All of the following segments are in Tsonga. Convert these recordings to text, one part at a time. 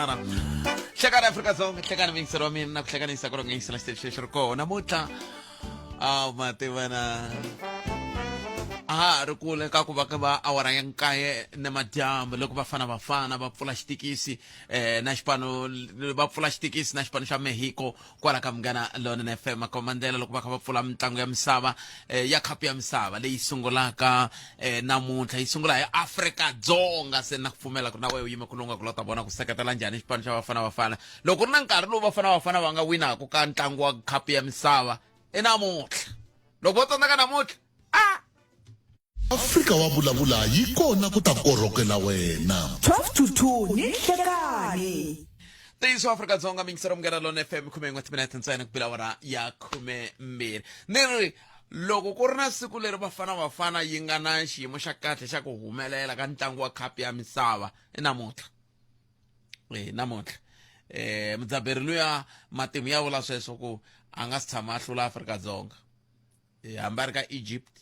Hlekani Afrika-Dzonga, hlekani muyingiseri wa mina na ku hlekanisa ku ronga yingisela xiteji xexo ri kona namuntlha. A ma tivana a ha ri kule ka ku va ka va awara ya nkaye na madyambu loko Bafana Bafana va pfula xitikisi na xipano, va pfula xitikisi na xipano xa Mexico kwala ka Munghana Lonene FM. Makombandlela loko va kha va pfula mitlangu ya misava ya khapu ya misava leyi sungulaka namuntlha, yi sungula hi Afrika Dzonga. Se na ku pfumela ku na wehe u yime ku lunga ku la ta vona ku seketela njhani xipano xa Bafana Bafana. Loko ku ri na nkarhi lowu Bafana Bafana va nga winaka ka ntlangu wa khapu ya misava i namuntlha. Loko vo tsandzeka namuntlha, a Afrika wa vulavula yi kona ku ta korhokela wena. 12 to 2 ni nhlekani. Ntiyiso wa Afrika-Dzonga, mingisero Munghana Lone FM, 11 timinete ntsena ku bila awara ya 12. Ni ri loko ku ri na siku leri Bafana Bafana yi nga na xiyimo xa kahle xa ku humelela ka ntlangu wa khapu ya misava i namuntlha, namuntlha. Mudzaberi luya matimu ya vula sweswo ku a nga si tshama a hlula Afrika-Dzonga, hambi a ri ka Egypt,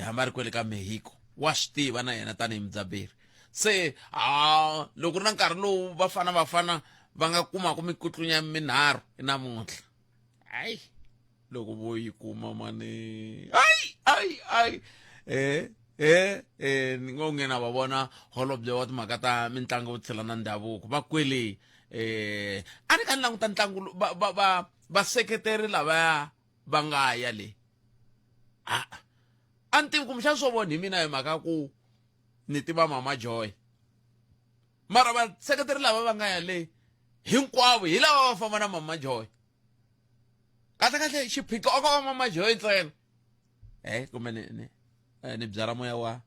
hambi a ri kwele ka Mexico, wa swi tiva na yena tanihi mudzaberi. Se a loko ri na nkarhi lowu Bafana Bafana va nga kumaka mikutlunya minharhu i namuntlha. Hayi, loko vo yi kuma mani, ayi ayi ayi, ni ngo nge na va vona holobye wa timhaka ta mitlangu, vutshila na ndhavuko va kwele. A ni ka ni languta ntlangu, va va va vaseketeri lavaya va nga ya le, a a ni tivi kumbexana swo vona hi mina hi mhaka ku ni tiva Mama Joy, mara vaseketeri lava va nga ya le hinkwavo hi lava va famba na Mama Joy. Kahle kahle xiphiqo a ko va Mama Joy ntsena, kumbe ni ni ni byala moya wa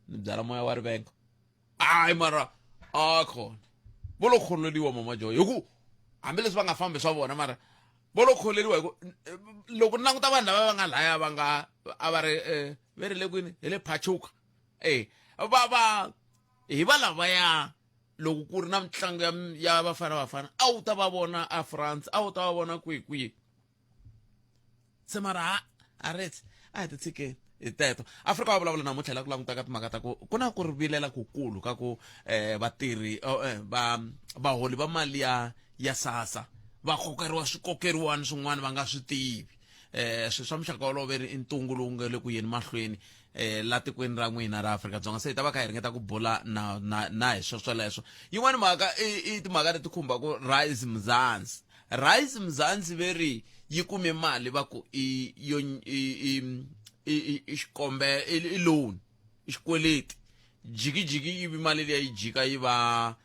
ni byala moya wa rivengo. Hayi, mara a khona vo lo kholeriwa Mama Joy, hi ku hambileswi va nga fambi swa vona, mara vo lo kholeriwa hi ku loko ni languta vanhu lava va nga laya va nga a va ri ve ri le kwini, hi le Pachuca, va va hi va lavaya. Loko ku ri na mitlangu ya Bafana Bafana a wu ta va vona a France, a wu ta va vona kwihi kwihi. Se mara ha a retse a hi ti tshikeni hi teto. Afrika wa vulavula namuntlha la ku languta ka timhaka ta ku ku na ku ri vilela kukulu ka ku vatirhi va vaholi va mali ya SASSA va kokeriwa swikokeriwani swin'wana va nga swi tivi. Swilo swa muxaka wolowo ve ri i ntungu lowu nga le ku yeni mahlweni la tikweni ra n'wina ra Afrika-Dzonga. Se hi ta va kha hi ringeta ku bula na na na hi swoswoleswo. Yin'wani mhaka i timhaka leti khumbaka Rise Mzansi. Rise Mzansi ve ri yi kume mali va ku i yo i i i i xikombe i loan, i xikweleti, jikijiki ivi mali liya yi jika yi va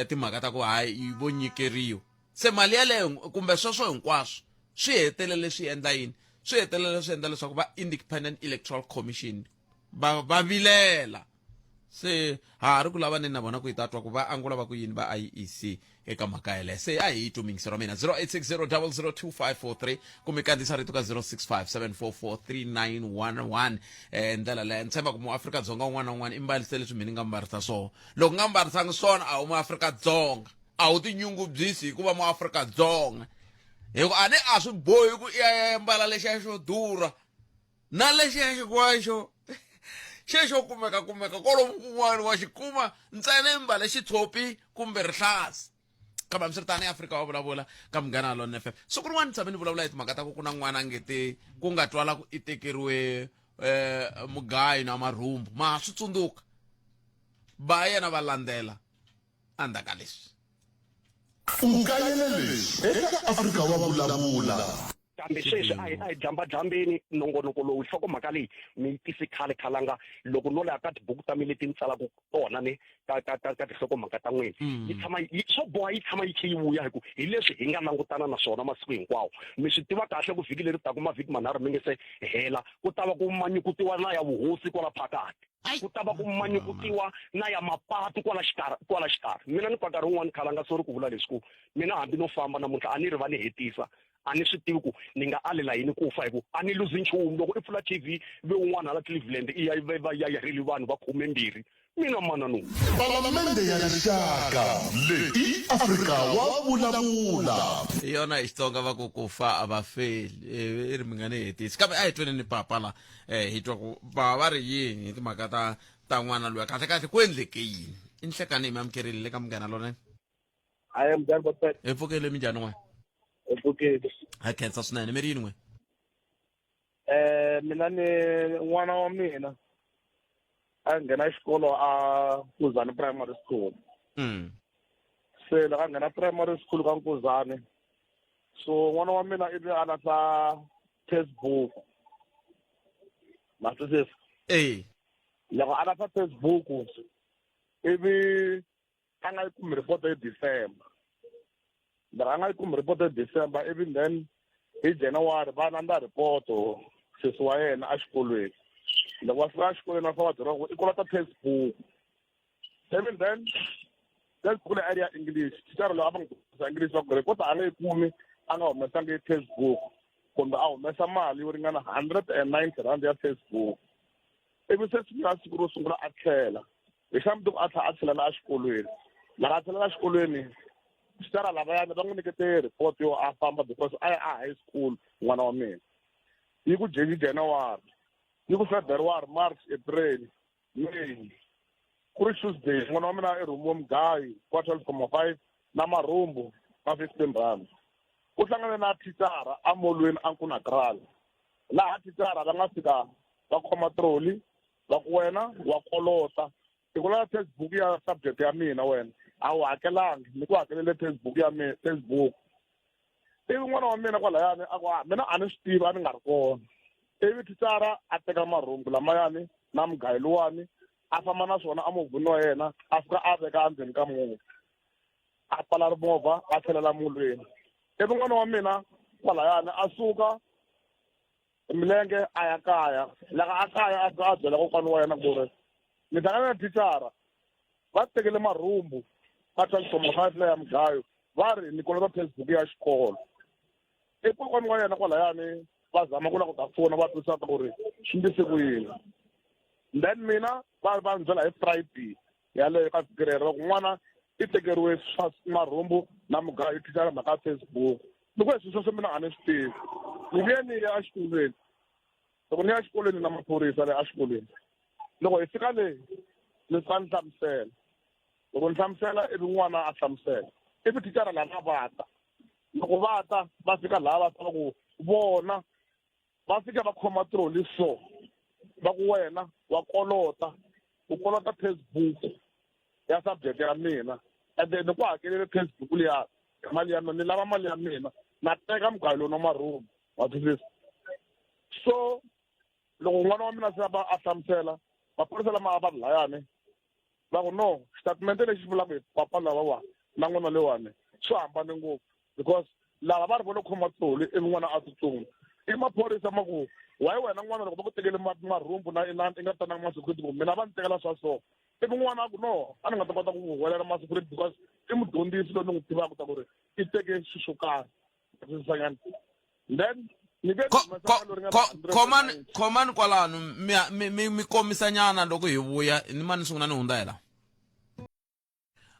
timhaka ta ku hayi vo nyikeriwa. Se mali yaleyo kumbe sweswo hinkwaswo swi hetelele swi endla yini? Swi hetelele swi endla leswaku va Independent Electoral Commission va va vilela. Se ha ha ri ku lavaneni na vona ku hi ta twa ku va angula va ku yini va IEC eka mhaka yeleyo. Se a hi twi muyingiseri wa mina 0860002543 kumbe kandziyisa rito ka 0657443911. Ndlela leyo ni tshemba ku muAfrika-Dzonga un'wana na un'wana i mbarise leswi mina ni nga mbarisa swona. Loko nga mbarisangi swona a wu muAfrika-Dzonga, a wu tinyungubyisi hikuva muAfrika-Dzonga, hi ku a ni a swi bohi ku i ya mbala lexiya xo durha na lexiya xin'wana xo xexo kumeka kumeka kwalomu kun'wana wa xi kuma ntsena i mbale xitshopi kumbe rihlaza. Kambe hambiswiritano eAfrika wa vulavula ka Munghana Lone FM. Siku rin'wana ni tshame ni vulavula hi timhaka ta ku ku na n'wana nge te ku nga twala ku i tekeriwe mugayo na marhumbu, ma swi tsundzuka va yena va landzela endzhaku ka leswi. U kayele leswi eka Afrika wa vulavula. Kambe sweswi a hi a hi dlambadlambeni nongonoko lowu. Nhlokomhaka leyi mi yi tise khale khalanga. Loko no laya ka tibuku ta mina leti ni tsalaka tona ni ka ka ka ka tinhlokomhaka ta n'wina, yi tshama yi swo boha yi tshama yi tlhe yi vuya, hi ku hi leswi hi nga langutana na swona masiku hinkwawo. Mi swi tiva kahle ku vhiki leri taka, mavhiki manharhu mi nge se hela, ku ta va ku manyukutiwa na ya vuhosi kwala phakati, ku ta va ku manyukutiwa na ya mapatu kwala xikarhi kwala xikarhi. Mina ni kwa nkarhi wun'wani khalanga, sorry ku vula leswi, ku mina hambi no famba namuntlha a ni ri va ni hetisa, a ni swi tivi ku ni nga alela yini ku fa, hi ku a ni luzi nchumu. Loko i pfula TV ve un'wana hala Cleveland i ya va ya yarheli vanhu va 12, mina mana no. Palamende ya Rixaka leyi i Afrika wa vulavula. Hi yona hi Xitsonga va ku ku fa a va feli. I ri mi nga ni hetisi, kambe a hi tweni ni papa la, hi twa ku va va ri yini hi timhaka ta ta n'wana luya. Kahle kahle ku endleke yini? I nhlekani hi mi amukerile le ka Munghana Lonene. Hayi, mudani botpet. Hi pfukile, minjhani n'we? Hi pfukile. Ha khensa swinene. Mi ri yini n'we? Mina ni n'wana wa mina a nghena xikolo a Nkuzani Primary School. Se loko a nghena primary school ka Nkuzani, so n'wana wa mina ivi a lahla textbook. Ma twisisa? Eh. Loko a lahla textbook ivi a nga yi kumi report hi December. Loko a nga yi kumi report hi December, ivi then hi January va landza report sesi wa yena exikolweni. Loko va fika exikolweni va fika va byeriwa ku i kolota textbook. Even then textbook leyi a ri ya English, thicara loyi a va n'wi dyondzisa English va ku report a nga yi kumi a nga humesangi textbook kumbe a humesa mali yo ringana R190 ya textbook. Ivi se siku ra siku ro sungula a tlhela hi xa mundzuku a tlhela a tlhelela exikolweni. Loko a tlhelela exikolweni, thicara lavayani va n'wi nyikete report yo a famba because a ya a high school n'wana wa mina. Yi ku hi January, yi ku February, March, April, May, ku ri Tuesday n'wana wa mina i rhumiwe mugayi wa 12,5 na marhumbu ma R15. U hlangane na thicara emolweni a Nkunakral, laha thicara va nga fika va khoma trolley va ku wena wa kolota, i ku lava textbook ya subject ya mina, wena a wu hakelangi, ni ku hakelele textbook ya mina textbook. Ivi n'wana wa mina kwalayani a ku a mina a ni swi tivi, a ni nga ri kona. Ivi thicara a teka marhumbu lamayani na mugayi luwani a famba na swona emovheni wa yena, a fika a veka endzeni ka movha, a pfala movha, a tlhelela molweni. Ivi n'wana wa mina kwalayani a suka milenge a ya kaya. Loko a kaya a fika a byela kokwana wa yena ku ri ni hlangana na thicara, va tekele marhumbu ma 12,5 leya mugayo, va ri ni kolota textbook ya xikolo. I kokwana wa yena kwalayani va zama ku lava ku ta pfuna va twisisa ku ri swi ndlise ku yini. Then mina va ni byela hi Friday yaleyo ka vhiki rero, va ku n'wana i tekeriwe swa marhumbu na mugayo hi thicara mhaka ya Facebook. Ni ku swilo sweswo mina a ni swi tivi. Ni vuye ni ya exikolweni. Loko ni ya exikolweni na maphorisa le exikolweni, loko hi fika le ni fika ni hlamusela. Loko ni hlamusela ivi n'wana a hlamusela, ivi thicara lava va ta. Loko va ta va fika laha va ta va ku vona va fika va khoma trolley so va ku wena wa kolota, u kolota textbook ya subject ya mina, ende ni ku hakelele textbook liya hi mali ya mina, ni lava mali ya mina, na teka mugayo lowu na marhumbu. Wa twisisa? So loko n'wana wa mina se a hlamusela, maphorisa lama a va ri layani va ku no, xitatimende lexi vulaka hi papa lavawa na n'wana loyiwani swi hambane ngopfu, because lava va ri va lo khoma trolley ivi n'wana a tsutsuma. I maphorisa ma ku why wena n'wana loko va ku tekele marhumbu na inani i nga tananga ma-security, ku mina va ni tekela swa so. Ivi n'wana a ku no, a ni nga ta kota ku huwelela ma-security because i mudyondzisi loyi ni n'wi tivaka ta ku ri i teke swilo swo karhi. Twisisanyana? Then ni ve Khomani, khomani kwalano, mi komisanyana loko hi vuya ni mani sungula ni hundza hi la.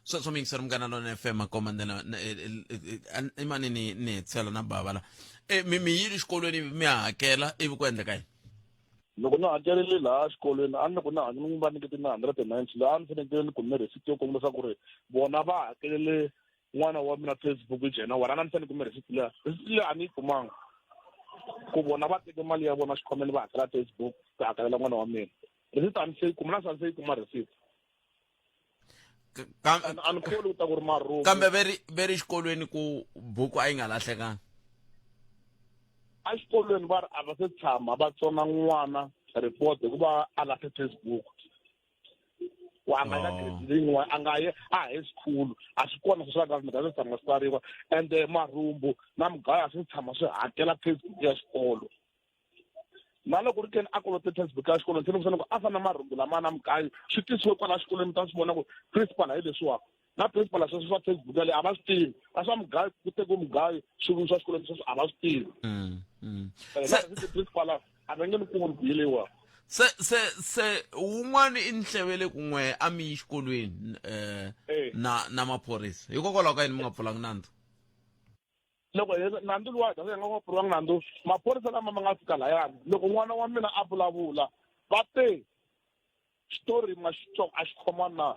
Sweswo mi yingisela Munghana Lona FM makoma ndzena i mani ni hetisela na bava la. Mi yile xikolweni mi hakela, ivi ku endleka yini? Loko ni hakelele laha xikolweni, a ni loko ni va nyikete na 190 laha ni fanekele ni kume receipt yo kombisa ku ri vona va hakelele n'wana wa mina textbook hi January. A na ni fanele kume receipt liya, receipt liya a ni yi kumanga ku vona va teke mali ya vona xikhwameni va hakela textbook ku hakelela n'wana wa mina. Receipt a ni se yi kuma, na swi a ni se yi kuma receipt. A ni kholwi ku ta ku ri marhumbu. Kambe ve ri xikolweni ku buku a yi nga lahlekanga? Exikolweni va ri a va se tshama va tsona n'wana report hikuva a lahle textbook. Ku a nga ya grade leyin'wana, a nga yi a high school, a swi kona swa government, a swi tshama swi tsariwa. Ende marhumbu na mugayo a swi tshama swi hakela textbook ya xikolo. Na loko ri keni a kolote textbook ya xikolo, ni tlhela ku a fana na marhumbu lama na mugayo swi tisiwe kwala xikolweni, mi ta swi vona ku principal hi leswiwa na principal sweswo swa textbook yaleyo a va swi tivi, a swa mugayo ku tekiwe mugayo swi vuyisiwa xikolweni sweswo a va swi tivi. Na principal a va nge ni kumi ku yelewa. Se wun'wani i ni hlevele kun'we a mi yi xikolweni na maphorisa, hikokwalaho ka yini mi nga pfulanga nandzu? Loko hi nandzu luwa hi nga pfuriwanga nandzu, maphorisa lama ma nga fika layani loko n'wana wa mina a vulavula va te Xitori ma xi twa a xi khomani na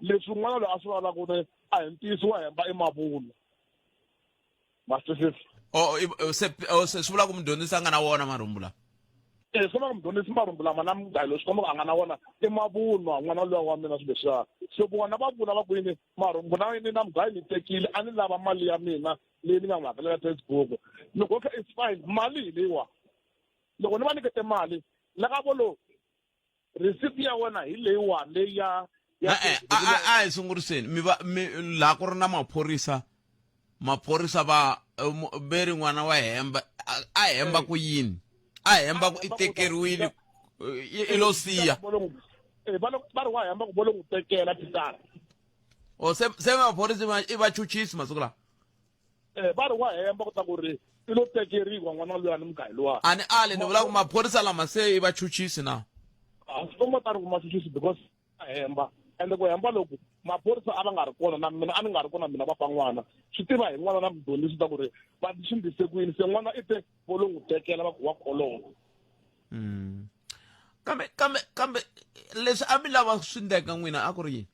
leswi n'wana loyi a swi vulavulaka ni a hi ntiyiso wa hemba i mavunwa. Ma swi twisisa? O se o se swi vula ku mudyondzisi a nga na wona marhumbu lawa. E swi vula ku mudyondzisi marhumbu lama na mugayo loyi swi komba ku a nga na wona i mavunwa n'wana luya wa mina swilo leswiya. Se vona va vula va ku yini marhumbu na yini na mugayo ni tekile a ni lava mali ya mina leyi ni nga n'wi hakelela textbook. Ni ku okay it's fine mali hi leyiwa. Loko ni va nyikete mali la ka vo lo receipt ya wena hi leyiwani leyi ya e-e a hi sunguriseni mi va mi laha ku ri na maphorisa maphorisa va ve ri n'wana wa hemba a hemba ku yini a hemba ku i tekeriwile i lo siya va ri wa hemba ku vo lo n'wi tekela pitara o se se maphorisa i vachuchisi masiku lawa Eh, va ri wa hemba ku ta ku ri i lo tekeriwa n'wana luya ni mugayi luwa a ni ali ni vula ku maphorisa lama se i vachuchisi na a swi komba ta ri ku machuchisi because a hemba ende ku hemba loku maphorisa a va nga ri kona na mina a ni nga ri kona mina papa n'wana swi tiva hi n'wana na mudyondzisi ta ku ri va swi ndlise ku yini se n'wana i te vo lo n'wi tekela va ku wa kolota Kambe kambe kambe leswi a mi lava swi ndleka n'wina a ku ri yini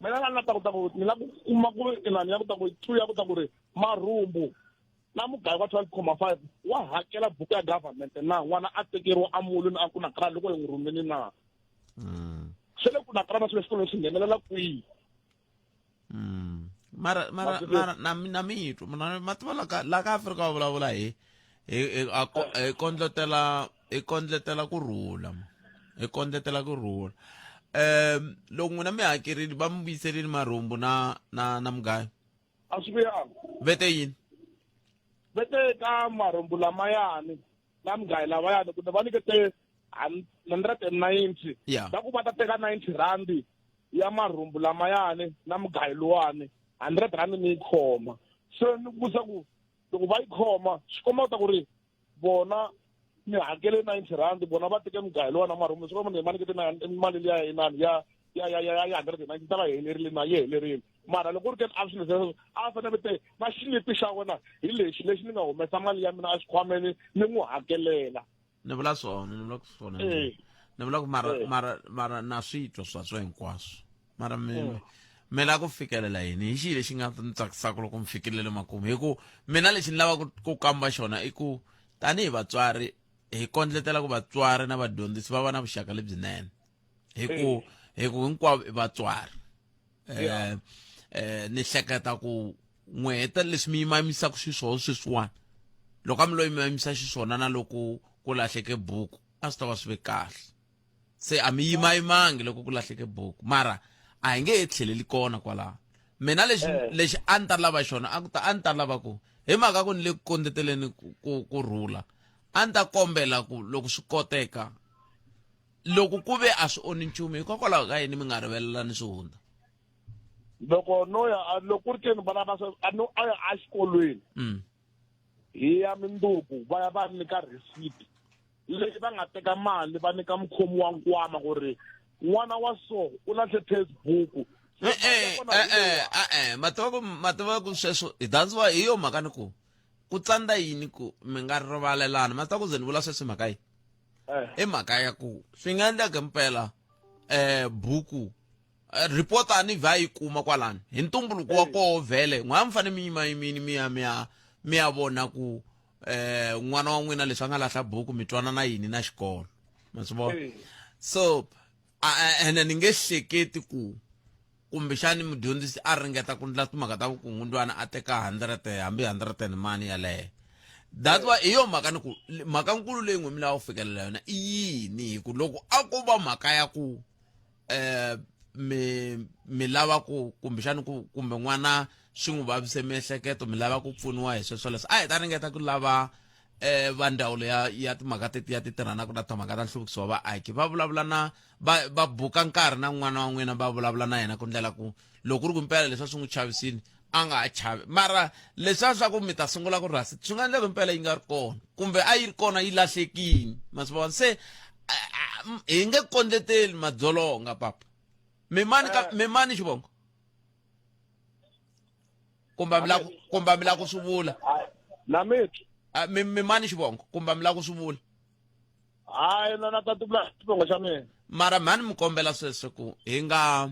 Mina a ni la ta ku ta ku ni la ku kuma ku inani ya ku ta ku true ya ku ta ku ri marhumbu na mugayo wa 12,5 wa hakela buku ya government na n'wana a tekeriwa emulwini a ku na kra loko hi n'wi rhumile na swi le ku na kra na swilo xikolweni swi nghenelela kwihi Mara mara mara na na mitwa mina ma tiva la ka la ka Afrika va vulavula hi hi a hi kondletela hi kondletela ku rhula hi kondletela ku rhula um loko n'wina mi hakerile va mi vuyiserile marhumbu na na na mugayo a swi vuyanga vete yini vete ka marhumbu lamayani na mugayo lavayani kumbe va nyikete 190 Yeah. va ku va ta teka 90 randi ya marhumbu lamayani na mugayo luwani 100 randi ni yi khoma se ni ku vutisa ku loko va yi khoma swi komba ku ta ku ri vona ni hakele 90 rand vona va teke mugayo lowa na marhumu swi komba ni va nyikete mali liya inani ya ya ya ya ya 190 ta va helerile na yi helerile mara loko ku ri ke a swilo sweswo a fanele va te na xilipi xa wena hi lexi lexi ni nga humesa mali ya mina exikhwameni ni n'wi hakelela Ni vula swona ni vula ku swona ni vula ku mara mara mara na swi twa swaswo hinkwaswo mara mi mi lava ku fikelela yini hi xihi lexi nga ni tsakisaka loko mi fikelele makumu hi ku mina lexi ni lavaka ku kamba xona i ku tanihi vatswari hi kondletela ku vatswari na vadyondzisi va va na vuxaka lebyinene hi ku hi ku hinkwavo i vatswari eh eh ni hleketa ku n'we heta leswi mi yimamisaka xiswona sweswiwani loko a mi lo yimamisa xiswona na loko ku lahleke buku a swi ta va swi ve kahle se a mi yimayimangi loko ku lahleke buku mara a hi nge he tlheleli kona kwalaho mina lexi lexi a ni ta lava xona a ku ta a ni ta lava ku hi mhaka ku ni le ku kondleteleni ku ku rhula a ni ta kombela ku loko swi koteka loko ku ve a swi onhi nchumu hikokwalaho ka yini mi nga rivalelani swi hundza Loko no ya loko ku ri keni vana va a no a ya exikolweni hi ya mindzuku va ya va nyika receipt leyi va nga teka mali va nyika mukhomi wa nkwama ku ri n'wana wa so u lahle textbook. E-e, e-e, e-e, ma tiva ku ma tiva ku sweswo that's why hi yo mhaka ni ku ku tsandza yini ku mi nga rivalelana ma tiva ku ze ni vula sweswo hi mhaka yini i mhaka ya ku swi nga endleka mpela buku report a ni vha yi kuma kwalani hi ntumbuluko wa koho vhele n'wana mi fanele mi yima yimini mi ya mi ya mi ya vona ku n'wana wa n'wina leswi a nga lahla buku mi twanana yini na xikolo ma swi vona so ene ni nge hleketi ku kumbexani mudyondzisi a ringeta ku ndla timhaka ta vukungundwana a teka 100 hambi 100 and mani yaleyo that's why hi yo mhaka ni ku mhaka nkulu leyi n'we mi lava ku fikelela yona i yini hi ku loko a ko va mhaka ya ku mi mi lava ku kumbexani ku kumbe n'wana swi n'wi vavise miehleketo mi lava ku pfuniwa hi sweswo leswo a hi ta ringeta ku lava va ndzawulo ya ya timhaka teti ya ti tirhanaka na timhaka ta nhluvukiso wa vaaki va vulavula na va va buka nkarhi na n'wana wa n'wina va vulavula na yena ku ndlela ku loko ku ri ku mpela leswi a swi n'wi chavisini a nga ha chavi mara leswiya swa ku mi ta sungula ku rhasi swi nga endleka mpela yi nga ri kona kumbe a yi ri kona yi lahlekile ma swi vona se hi nge kondleteli madzolonga papa mimani ka mimani xivongo kumbe mi la kumbe mi la ku swi vula na mitwa mimani xivongo kumbe mi la ku swi vula hayi na na ta tivula xivongo xa mina. Mara mhani mi kombela sweswo ku hi nga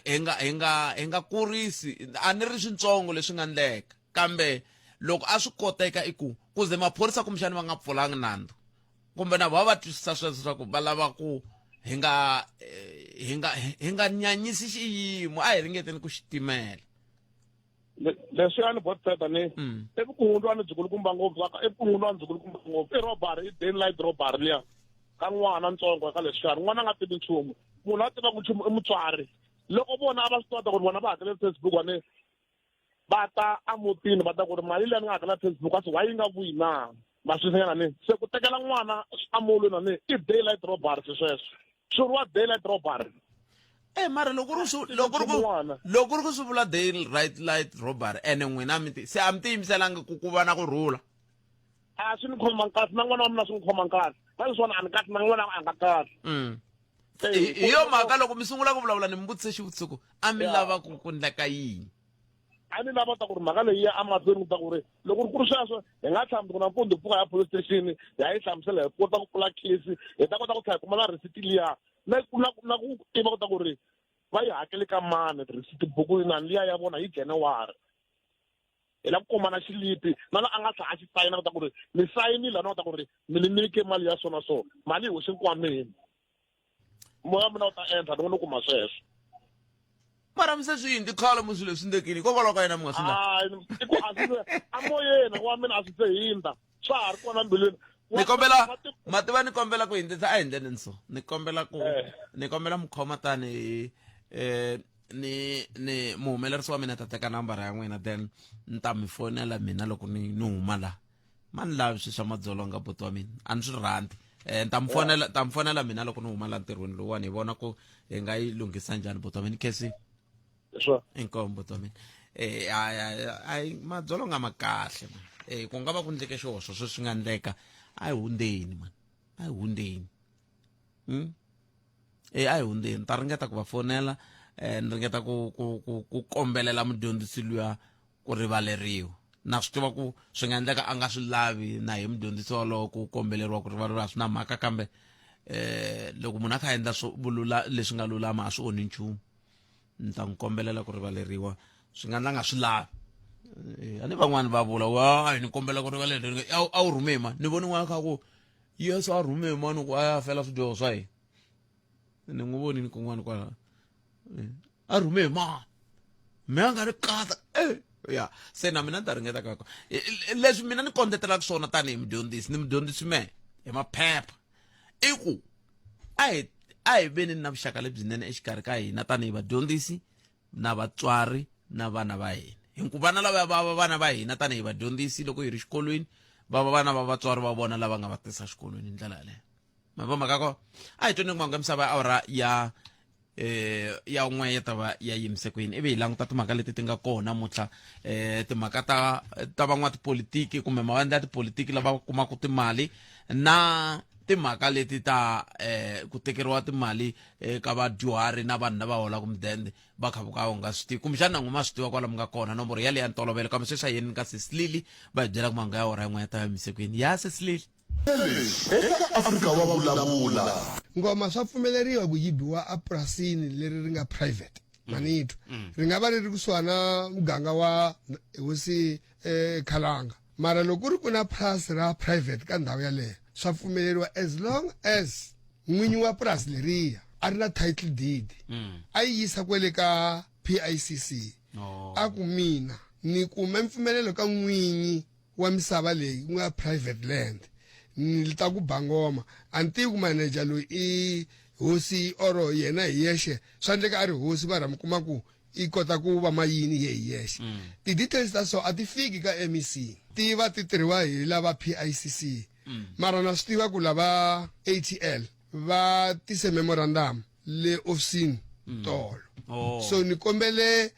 hi nga hi nga hi nga kurisi a ni ri swintsongo leswi nga ndleka kambe loko a swi koteka i ku ku ze maphorisa kumbexani va nga pfulanga nandzu kumbe na vona va twisisa sweswo swa ku va lava ku hi nga eh, hi nga hi nga nyanyisi xiyimo a hi ringeteni ku xi timela Leswiyani botfeta ni i vukungundzwani byikulukumba ngopfu i vukungundzwani byikulukumba ngopfu i robbery i daylight robbery liya ka n'wana ntsongo ka leswiyani n'wana a nga tivi nchumu munhu a tivaka nchumu i mutswari loko vona a va swi tiva ku ri vona va hakele Facebook wa ni va ta emutini va ta ku ri mali leyi ni nga hakela Facebook kasi why yi nga vuyi na ma swi nyana ni se ku tekela n'wana amolweni na ni i daylight robbery swi sweswo swi vuriwa daylight robbery. Eh mara loko ri swi loko ri ku loko ri ku swi vula daylight light robbery ene n'wina mi ti se a mi tiyimiselanga ku ku va na ku rhula. A swi ni khoma kahle na n'wana wa mina swi n'wi khoma kahle na leswiwani a ni kahle na n'wana a nga kahle. Hi yo mhaka loko mi sungula ku vulavula ni mi vutise xivutiso ku a mi lava ku ku ndleka yini. A ni lava ta ku ri mhaka leyi ya emahlweni ku ta ku ri loko ku ri sweswo hi nga tshami ku nampundzu hi pfuka ya police station hi ya yi hlamusela hi kota ku pfula case hi ta kota ku tlhela hi kuma na receipt liya na na na ku tiva ku ta ku ri va yi hakele ka mani receipt buku na liya ya vona hi January hi lava ku kuma na xilipi na la a nga tlhela a xi sayina ku ta ku ri ni sayinile na ku ta ku ri mi ni nyike mali ya so na so mali yi hoxe nkwameni moya wa mina wu ta endla ni vona kuma sweswo. Mara mi se swi yindli khale mo swilo leswi ndlekile hikokwalaho ka yena mi nga swi lavi. I ku a swi amoyeni wa mina a swi se hindza swa ha ri kona mbilwini. Ni kombela ma tiva ni kombela ku hindzisa a hi ndleleni so ni kombela ku ni kombela mi khoma tani eh ni ni muhumelerisi wa mina ta teka nambara ya n'wina then ni ta mi fonela mina loko ni ni huma la ma ni lavi swilo swa madzolonga buti wa mina a ni swi rhandzi um ni ta mi fonela ta mi fonela mina loko ni huma la ntirhweni lowuwani hi vona ku hi nga yi lunghisa njhani buti wa mina khesi Sure. Inkomu buti wa mina eh ay madzolonga ma kahle man eh ku nga va ku ndleke xihoxo sweswi swi nga ndleka a hi hundzeni man a hi hundzeni Eh a hi hundzeni ta ringeta ku va fonela eh ni ringeta ku ku ku ku kombelela mudyondzisi luya ku rivaleriwa. Na swi tiva ku swi nga endleka a nga swi lavi na hi mudyondzisi wolowo ku kombeleriwa ku rivaleriwa a swi na mhaka kambe eh loko munhu a kha a endla swo vulula leswi nga lulama a swi onhi nchumu ni ta n'wi kombelela ku rivaleriwa swi nga endla nga swi lavi eh, a ni van'wani va vula wa ni kombela ku rivaleriwa a wu rhume mani ni voni n'wana kha ku yesu a rhume mani ku a ya fela swidyoho swa hina ni n'wi vonini kun'wana kwala eh. A rhume hi mani me a nga ri kata e ya se na mina ni ta ringeta ka leswi mina ni kondletelaka swona tanihi mudyondzisi ni mudyondzisi me hi maphepha i ku a hi a hi veni na vuxaka lebyinene exikarhi ka hina tanihi vadyondzisi na vatswari na vana va hina hikuva vana lava va va vana va hina tanihi vadyondzisi loko hi ri xikolweni va va vana va vatswari va vona lava nga va tisa xikolweni hi ndlela yaleyo ma vo mhaka ko a hi tweni ku mahungu ya misava ya awara ya eh ya un'we ya ta va ya yimise ku yini ivi hi languta timhaka leti ti nga kona namuntlha eh timhaka ta ta van'watipolitiki kumbe mavandla ya tipolitiki lava kumaka timali na timhaka leti ta eh ku tekeriwa timali eka vadyuhari na vanhu lava holaka mudende va kha ka u nga swi tivi kumbexana na n'wi ma swi tiva kwala mi nga kona nomboro yaleyo ya ntolovelo kambe sweswi a yeni ka sesilili va hi byela ku mahungu ya awara yin'we ya ta ya yimise ku yini ya sesilili Eka Afrika wa vulavula. Ngoma swa pfumeleriwa ku yi biwa epurasini leri ri nga private ma ni twa ri nga va ri ri kusuhana na muganga wa hosi Khalanga mara loko ku ri ku na purasi ra private ka ndhawu yaleyo swa pfumeleriwa as long as n'winyi wa purasi leriya a ri na title deed a yi yisa kwele ka PICC a ku mina ni kume mpfumelelo ka n'winyi wa misava leyi ku nga private land ni ta ku ba ngoma a ni tivi ku manager loyi i hosi or yena hi yexe swa endleka a ri hosi mara mi kuma ku i kota ku va mayini ye hi yexe mm. ti-details ta so a ti fiki ka mec ti va ti tirhiwa hi lava picc mm. mara na swi tiva ku lava atl va tise memorandum le ofisini mm. tolo oh. so ni kombele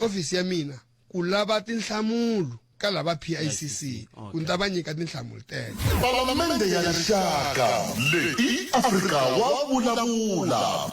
ofisi ya mina ku lava tinhlamulo ka lava PICC ku ni ta va nyika tinhlamulo teto. Palamende ya Rixaka leyi i Afrika wa vulavula.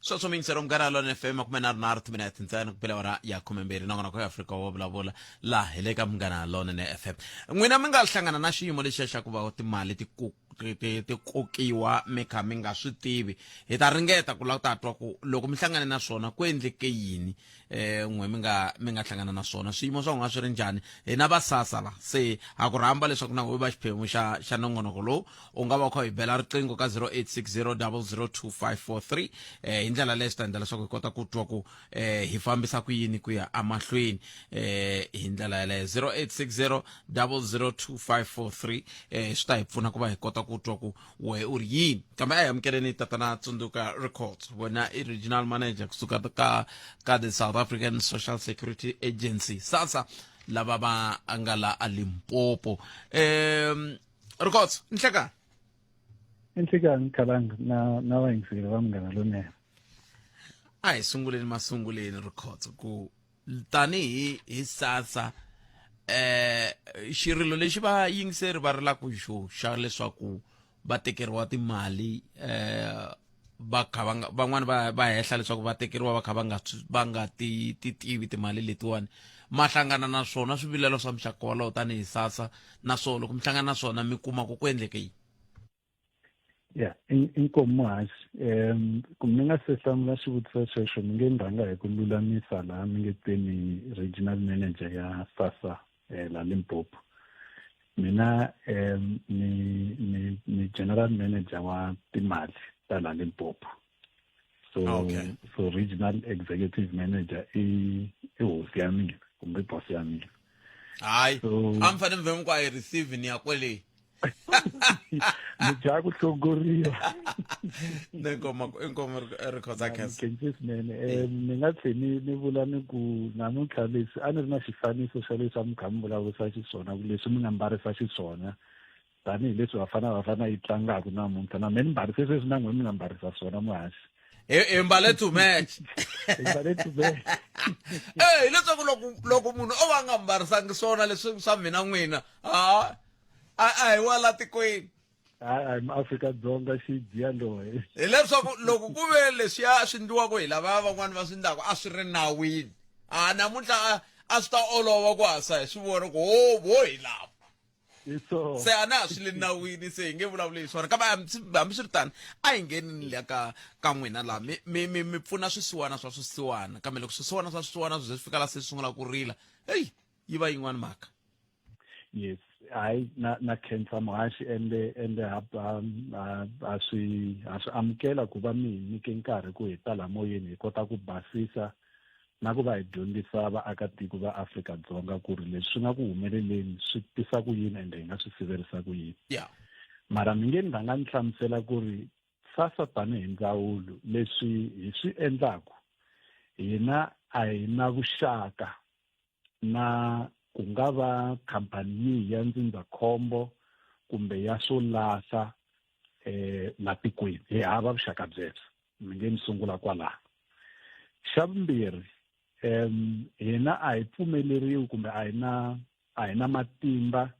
Sweswo miyingisero Munghana Lonene FM 33 timinete ntsena ku bela awara ya 12 nongonoko ya Afrika wo vulavula laha hi le ka Munghana Lonene FM. N'wina mi nga hlangana na xiyimo lexiya xa ku va timali ti ku ti ti ti kokiwa mi kha mi nga swi tivi. Hi ta ringeta ku lava ku ta twa ku loko mi hlangane na swona ku endleke yini eh n'we mi nga mi nga hlangana na swona swiyimo swa n'wina swi ri njhani. Hina va SASSA la se ha ku rhamba leswaku na u va xiphemu xa xa nongonoko lowu u nga va u kha u hi bela riqingho ka 0860002543 eh hi ndlela leyi swi ta endla leswaku hi kota ku twa ku eh hi fambisa ku yini ku ya emahlweni eh hi ndlela yaleyo 0860002543 eh swi ta hi pfuna ku va hi kota ku twa ku we u ri yini kambe a hi amukeleni tatana Tsundzuka Records wena i regional manager kusuka ka ka the South African Social Security Agency SASSA lava va nga la a Limpopo Records nhlekani Nhlekani Khalanga na na vayingiseri va Munghana Lonene. A hi sunguleni masunguleni Records ku tanihi hi SASSA eh xirilo lexi va yingiseri va rilaka xo xa leswaku va tekeriwa timali eh va kha va nga van'wani va va hehla leswaku va tekeriwa va kha va nga va nga ti ti tivi timali letiwani ma hlangana na swona swivilelo swa muxaka wolowo tanihi SASSA naswona loko mi hlangana na swona mi kuma ku ku endleke yini ya inkomu muhaxi um ku mi nga se hlamula xivutiso xexo mi nge ni rhanga hi ku lulamisa laha mi nge teni regional manager ya SASSA la Limpopo mina um ni ni ni general manager wa timali ta la Limpopo so Okay. so regional executive manager i i hosi ya mina kumbe boss ya mina hayi So- a mi fanele mi vhe mi ku a yi receive ni ya kwele ni dya ku hlongoriwa inkomo inkomo Rikhotso Mi khense swinene um ni nga tlhe ni ni vula ni ku namuntlha leswi a ni ri na xifaniso xa leswi a mi kha mi vulavurisa xiswona ku leswi mi nga mbarisa xiswona tanihileswi Bafana Bafana yi tlangaka namuntlha na me ni mbarise sweswi na n'we mi nga mbarisa swona muhaxi hi hi mbale to match hi mbale to match eh hileswaku loko loko munhu o va a nga mbarisangi swona leswi swa mina n'wina ha a a hi wa la tikweni hayi a hi maAfrika-Dzonga xidziya loyi hileswaku loko ku ve leswiya swi endliwaka hi lavaya van'wani va swi endlaka a swi ri nawini a namuntlha a a swi ta olova ku hasa hi swi vona ku ho vo hi lava hi swona se a na ha swi le nawini se hi nge vulavuli hi swona kambe hambiswiritano a hi ngheni ni le ka ka n'wina laha mi mi mi mi pfuna swisiwana swa swisiwana kambe loko swisiwana swa swisiwana swi ze swi fika la se swi sungula ku rila heyi yi va yin'wana mhaka yes hayi na na khensa muhaxi ende ende ha ha ha ha swi ha swi amukela ku va mi hi nyike nkarhi ku hi ta la moyeni hi kota ku basisa na ku va hi dyondzisa vaakatiko va Afrika-Dzonga ku ri leswi swi nga ku humeleleni swi tisa ku yini ende hi nga swi siverisa ku yini. Mara mi nge ni rhanga ni hlamusela ku ri SASSA tanihi ndzawulo leswi hi swi endlaku hina a hi na vuxaka na ku nga va khampani yihi ya ndzindzakhombo kumbe ya swo lahla la tikweni hi hava vuxaka byebyo. Mi nge ni sungula kwalaho. Xa vumbirhi, um hina a hi pfumeleriwi kumbe a hi na a hi na matimba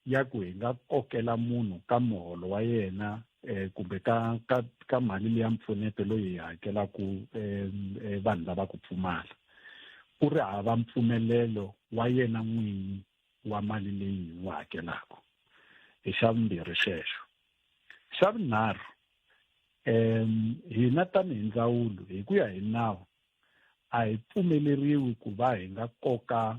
ya ku hi nga kokela munhu ka muholo wa yena eh, kumbe ka ka ka mali leya mpfuneto loyi hi hakelaka eh, vanhu lava ku pfumala ku ri hava mpfumelelo wa yena n'winyi wa mali leyi hi n'wi hakelaka hi xa vumbirhi xexo xa vunharhu um hina tanihi ndzawulo hi ku ya hi nawu a hi pfumeleriwi ku va hi nga koka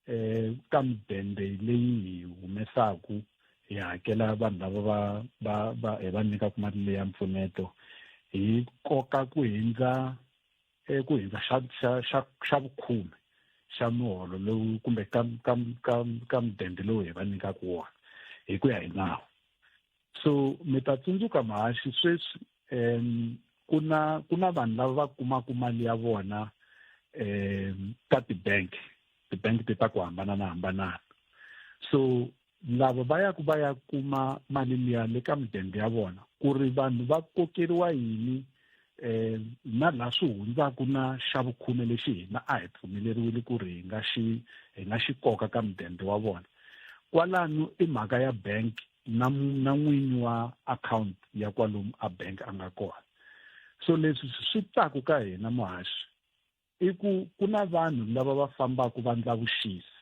um ka mudende leyi hi humesaku hi hakela vanhu lava va va va hi va nyikaka mali leya mpfuneto hi koka ku hindza ku hindza xa xa xa xa vukhume xa muholo lowu kumbe ka ka ka ka mudende lowu hi va nyikaka wona hi ku ya hi nawu so mi ta tsundzuka mahaxi sweswi um ku na ku na vanhu lava va kumaka mali ya vona um ka ti-bank ti-bank ti ta ku hambanana hambanana so lava va yaku va ya kuma mali liya le ka mudende ya vona ku ri vanhu va kokeriwa yini eh na laha swi hundzaka na xa vukhume lexi hina a hi pfumeleriwile ku ri hi nga xi hi nga xi koka ka mudende wa vona kwalano i mhaka ya bank na na n'winyi wa account ya kwalomu a bank a nga kona. So leswi swi taku ka hina muhaxi i ku ku na vanhu lava va fambaka va ndla vuxisi,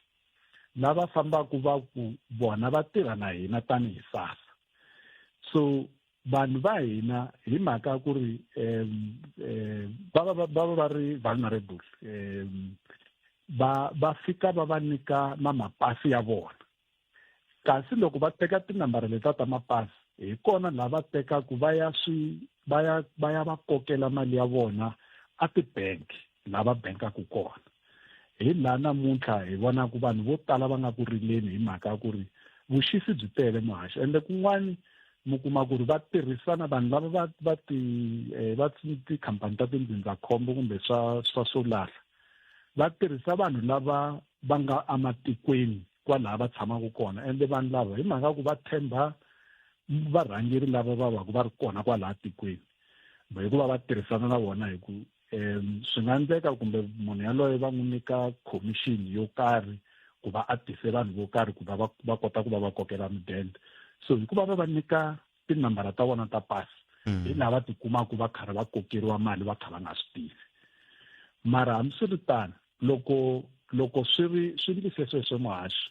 lava fambaka va ku vona va tirha na hina tanihi SASSA. So vanhu va hina hi mhaka ku ri va va va va ri vulnerable, va fika va va nyika na mapasi ya vona, kasi loko va teka tinambara letiya ta mapasi hi kona laha va tekaku va ya swi va ya va ya va kokela mali ya vona a ti-bank laha va bankaku kona. Hi laha namuntlha hi vonaku vanhu vo tala va nga ku rileni hi mhaka ya ku ri vuxisi byi tele muhaxi, ende kun'wani mi kuma ku ri va tirhisana vanhu lava va va ti va tikhampani ta tindzindzakhombo kumbe swa swa swo lahla, va tirhisa vanhu lava va nga ematikweni kwalaha va tshamaka kona, ende vanhu lava hi mhaka ku va tshemba varhangeri lava va va va ri kona kwalaha tikweni hikuva va tirhisana na vona, hi ku swi nga endleka kumbe munhu yaloye va n'wi nyika commission yo karhi ku va a tise vanhu vo karhi ku va va kota ku va va kokela mudende. So hikuva va va nyika tinambara ta vona ta pasi, hi laha va tikumaka va karhi va kokeriwa mali va kha va nga swi tivi. Mara hambiswiritano, loko swi ri swi ndlise sweswo muhaxi,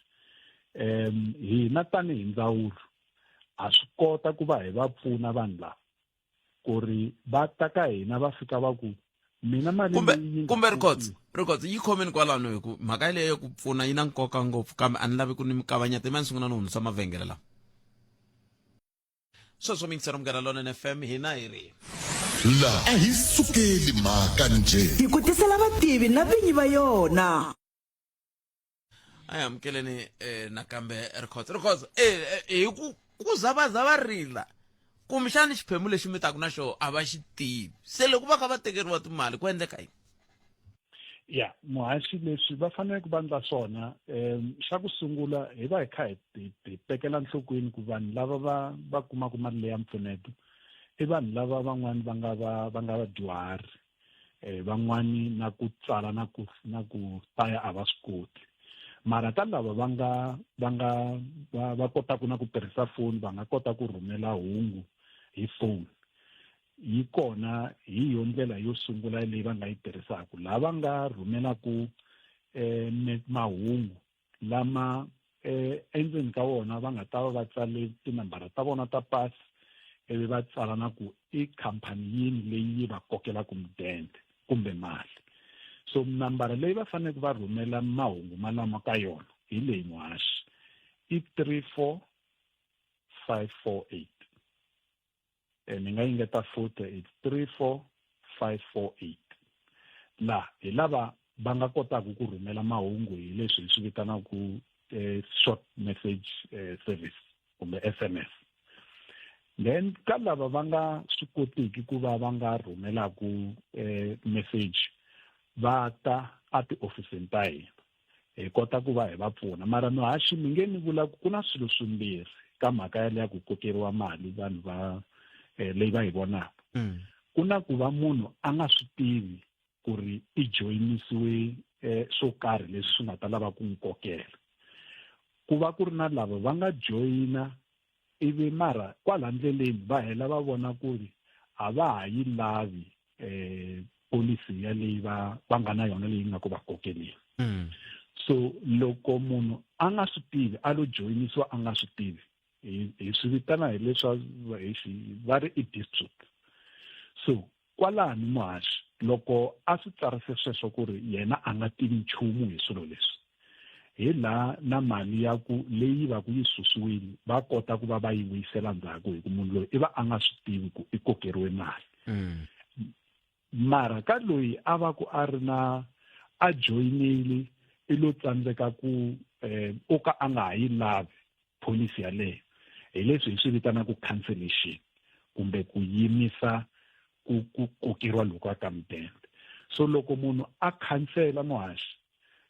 hina tanihi ndzawulo ha swi kota ku va hi va pfuna vanhu lava ku ri va ta ka hina va fika va ku mina mali kumbe leyi yi nga kumbe records kokiwa. Records yi khomeni kwalano, hi ku mhaka yeleyo ku pfuna yi na nkoka ngopfu, kambe a ni lavi ku ni mi kavanyeta. Ima ni sungula ni hundzisa mavhengele lama sweswo. Mingisero Munghana Lonene FM, hina hi ri La a hi sukeli mhaka njhe. Hi ku tisela vativi na vinyi va yona. A hi amukeleni nakambe records. Records, hi ku ku za va za va rila, kumbexani xiphemu lexi mi taku na xo a va xi tivi, se loko va kha va tekeriwa timali ku endleka yini? Ya muhaxi, leswi va faneleke ku va endla swona, xa ku sungula hi va hi kha hi tekela nhlokweni ku vanhu lava va kumaka mali leya mpfuneto i vanhu lava van'wani va nga vadyuhari, van'wani na ku tsala na ku hlaya a va swi koti. Mara ka lava va nga va kotaka na ku tirhisa foni, va nga kota ku rhumela hungu hi phone, yi kona. Hi yo ndlela yo sungula leyi va nga yi tirhisaka, laha va nga rhumelaku mahungu lama endzeni ka wona va nga ta va va tsale tinambara ta vona ta pasi, ivi va tsala na ku i khampani yini leyi yi va kokelaka mudende kumbe mali. So nambara leyi va faneleke va rhumela mahungu malama ka yona hi leyi muhaxi, i 34548. Ni nga yingeta futhi, it's 34548. La hi lava va nga kotaka ku rhumela mahungu hi leswi hi swi vitanaka short message service kumbe SMS. Then ka lava va nga swi kotiki ku va va nga rhumelaku message, va ta a tiofisini ta hina, hi kota ku va hi va pfuna. Mara muhaxi, mi nge ni vula ku na swilo swimbirhi ka mhaka yaleyo ya ku kokeriwa mali vanhu va leyi va yi vonaka. Ku na ku va munhu a nga swi tivi ku ri i joyinisiwe swo karhi leswi swi nga ta lava ku n'wi kokela. Ku va ku ri na lava va nga joyina ivi mara kwala ndleleni va hela va vona ku ri a va ha yi lavi policy ya leyi va nga na yona leyi nga ku va kokeleni. So loko munhu a nga swi tivi, a lo joyinisiwa a nga swi tivi, hi swi vitana hi leswa hi va ri i dispute. So kwalani muhaxi, loko a swi tsarise sweswo ku ri yena a nga tivi nchumu hi swilo leswi, hi laha na mali ya ku leyi va ku yi susiwile va kota ku va va yi vuyisela ndzhaku, hi ku munhu loyi i va a nga swi tivi ku i kokeriwe mali. Mara ka loyi a va ku a ri na a joyinile, i lo tsandzeka ku o ka a nga ha yi lavi policy yaleyo, hi leswi hi swi vitanaka cancellation kumbe ku yimisa ku kokeriwa loku ka mudende. So loko munhu a khansela muhaxi,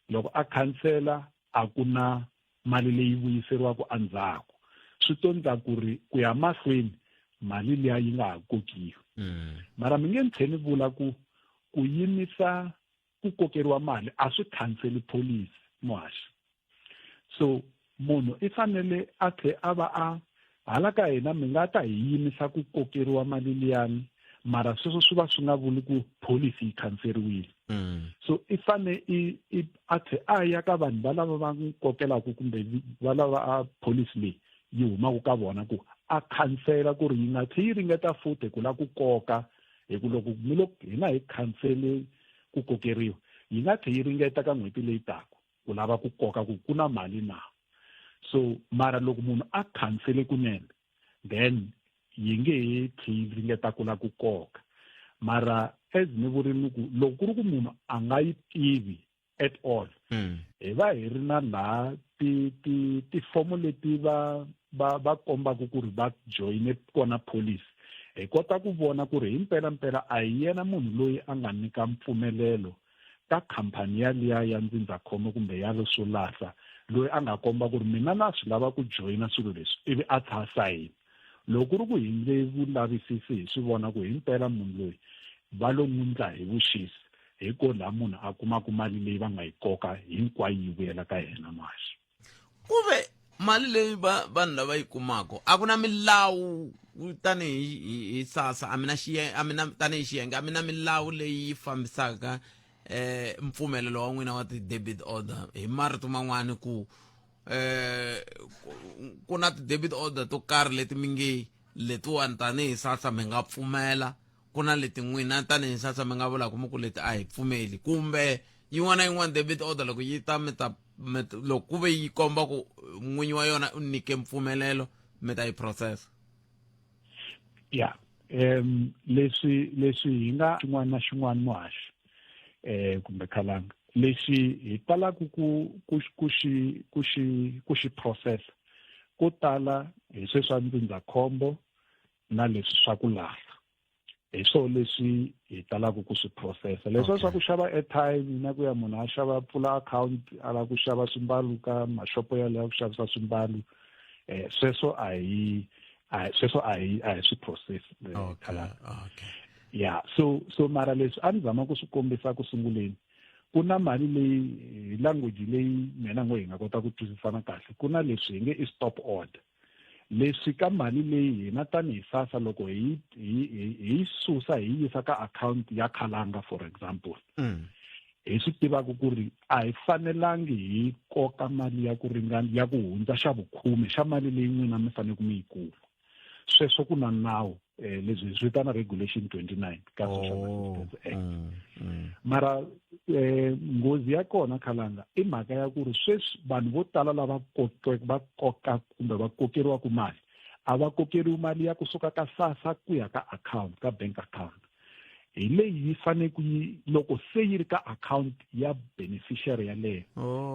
loko a khansela a ku na mali leyi vuyiseriwaka endzhaku. Swi to ndla ku ri ku ya mahlweni mali liya yi nga ha kokiwi. Mara mi nge ni tlhe ni vula ku ku yimisa ku kokeriwa mali a swi khanseli policy muhaxi. So munhu i fanele a tlhe a va a hala ka hina, mi nga ta hi yimisa ku kokeriwa mali liyani. Mara sweswo swi va swi nga vuli ku policy yi khanseriwile. So i fane i i a tlhe a ya ka vanhu va lava va n'wi kokelaka kumbe va lava a policy leyi yi humaka ka vona ku a khansela ku ri yi nga tlhe yi ringeta futhi ku la ku koka, hi ku loko mi loko hina hi khansele ku kokeriwa, yi nga tlhe yi ringeta ka n'hweti leyi taka ku lava ku koka ku ku na mali na. So mara loko munhu a khansele kunene, then yi nge he tlhe yi ringeta ku la ku koka. Mara as ni vurini ku loko ku ri ku munhu a nga yi tivi at all, hi va hi ri na laha ti ti tifomo leti va va va kombaka ku ri va joyine kona policy, hi kota ku vona ku ri hi mpela mpela a hi yena munhu loyi a nga nyika mpfumelelo ka khampani yaliya ya ndzindzakhombo kumbe ya leswo lahla, loyi a nga komba ku ri mina na swi lava ku joyina swilo leswi, ivi a tsha sayina. Loko ku ri ku hi ndle vulavisisi hi swi vona ku hi mpela munhu loyi va lo n'wi ndla hi vuxisi, hi ko laha munhu a kumaka mali leyi va nga yi koka hinkwayo yi vuyela ka yena maxi. Ku ve mali leyi va vanhu lava yi kumaka, a ku na milawu tanihi hi SASSA, a mi na xiyenge, a mi na tanihi xiyenge, a mi na milawu leyi yi fambisaka mpfumelelo wa n'wina wa ti-debit order? Hi marito man'wani, ku ku na ti-debit order to karhi leti mi nge letiwani tanihi SASSA mi nga pfumela, ku na leti n'wina tanihi SASSA mi nga vulaka mi ku leti a hi pfumeli, kumbe yin'wana na yin'wana debit order loko yi ta mi ta loko ku ve yi komba ku n'winyi wa yona u nyike mpfumelelo, mi ta yi process? Ya, leswi hi nga xin'wana na xin'wana, muhaxi kumbe khalanga, lexi hi talaka ku ku ku xi ku xi ku xi process ko tala hi sweswa ndzindzakhombo na leswi swa ku lahla, hi swo leswi hi talaka ku swi processa. Leswi swa ku xava airtime na ku ya munhu a xava, pfula account, a lava ku xava swimbalo ka maxopo yaleyo ya ku xavisa swimbalo, sweswo a hi sweswo a hi swi process. Ya, so mara leswi a ni zama ku swi kombisa ku sunguleni, ku na mali leyi hi language leyi mina ngo hi nga kota ku twisisana kahle, ku na leswi hi nge i stop order. Leswi ka mali leyi hina tanihi SASSA loko hi hi hi susa hi yisa ka account ya khalanga, for example, hi swi tivaka ku ri a hi fanelangi hi koka mali ya ku ringana ya ku hundza xa vukhume xa mali leyi n'wina mi fanele ku mi yi kuma. Sweswo ku na nawu, leswi hi swi vitana Regulation 29 ka Social Assistance Act. Mara nghozi ya kona, khalanga, i mhaka ya ku ri sweswi vanhu vo tala lava va koka kumbe va kokeriwaka mali, a va kokeriwi mali ya kusuka ka SASSA ku ya ka account, ka bank account. Hi leyi yi fanele ku yi loko se yi ri ka account ya beneficiary yaleyo,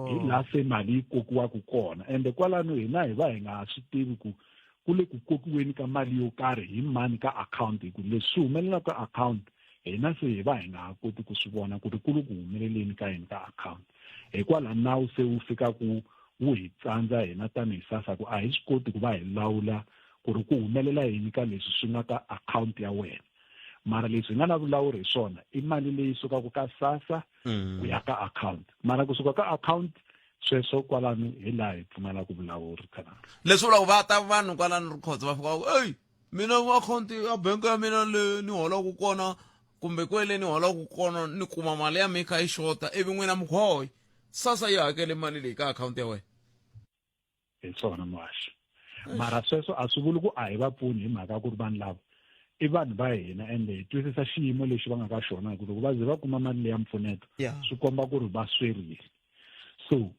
hi laha se mali yi kokiwaka kona. Ende kwalano hina hi va hi nga ha swi tivi ku ku le ku kokiweni ka mali yo karhi hi mani ka account, hi ku leswi swi humelelaka ka account hina se hi va hi nga ha koti ku swi vona ku ri ku le ku humeleleni ka yini ka account. Hikwalaho nawu se wu fika ku wu hi tsandza hina tanihi SASSA ku a hi swi koti ku va hi lawula ku ri ku humelela yini ka leswi swi nga ka account ya wena. Mara leswi hi nga na vulawuri hi swona i mali leyi sukaka ka SASSA ku ya ka account. Mara kusuka ka account, sweswo kwalano hi laha hi pfumalaka vulawuri, khana. Leswi vulaka va ta vanhu kwalano Rikhotso va fika va ku, eyi, mina akhawunti ya bank ya mina le ni holaka kona kumbe kwele ni holaka kona, ni kuma mali ya mina yi kha yi xota, ivi n'wina mi khoyi SASSA yi hakele mali leyi ka akhawunti ya wena. Hi swona, muhaxi. Mara sweswo a swi vuli ku a hi va pfuni, hi mhaka ya ku ri vanhu lava i vanhu va hina, ende hi twisisa xiyimo lexi va nga ka xona, hi ku loko va ze va kuma mali leya mpfuneto, swi komba ku ri va swerile. So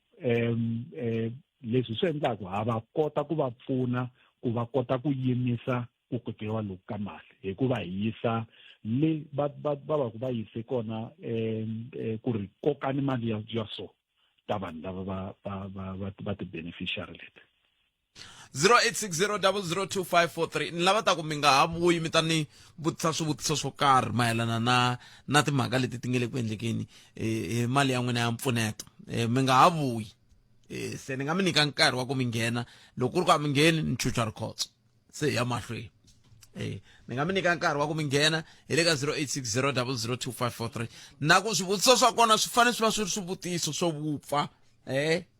leswi swi endlaku ha va kota ku va pfuna ku va kota ku yimisa ku kokiwa loku ka mali, hikuva hi yisa le va va va va ku va yise kona, ku ri kokani mali ya so ta vanhu lava va ti-beneficiary leti. 0860002543. Ni lava ta ku mi nga ha vuyi mi ta ni vutisa swivutiso swo karhi mayelana na timhaka leti ti nge le ku endlekeni hi mali ya n'wina ya mpfuneto. Mi nga ha vuyi. Se ni nga mi nyika nkarhi wa ku mi nghena. Loko ku ri ku a mi ngheni, ni chucha Rikhotso se hi ya mahlweni. Ni nga mi nyika nkarhi wa ku mi nghena hi le ka 0860002543, na ku swivutiso swa kona swi fanele swi va swi ri swivutiso swo vupfa.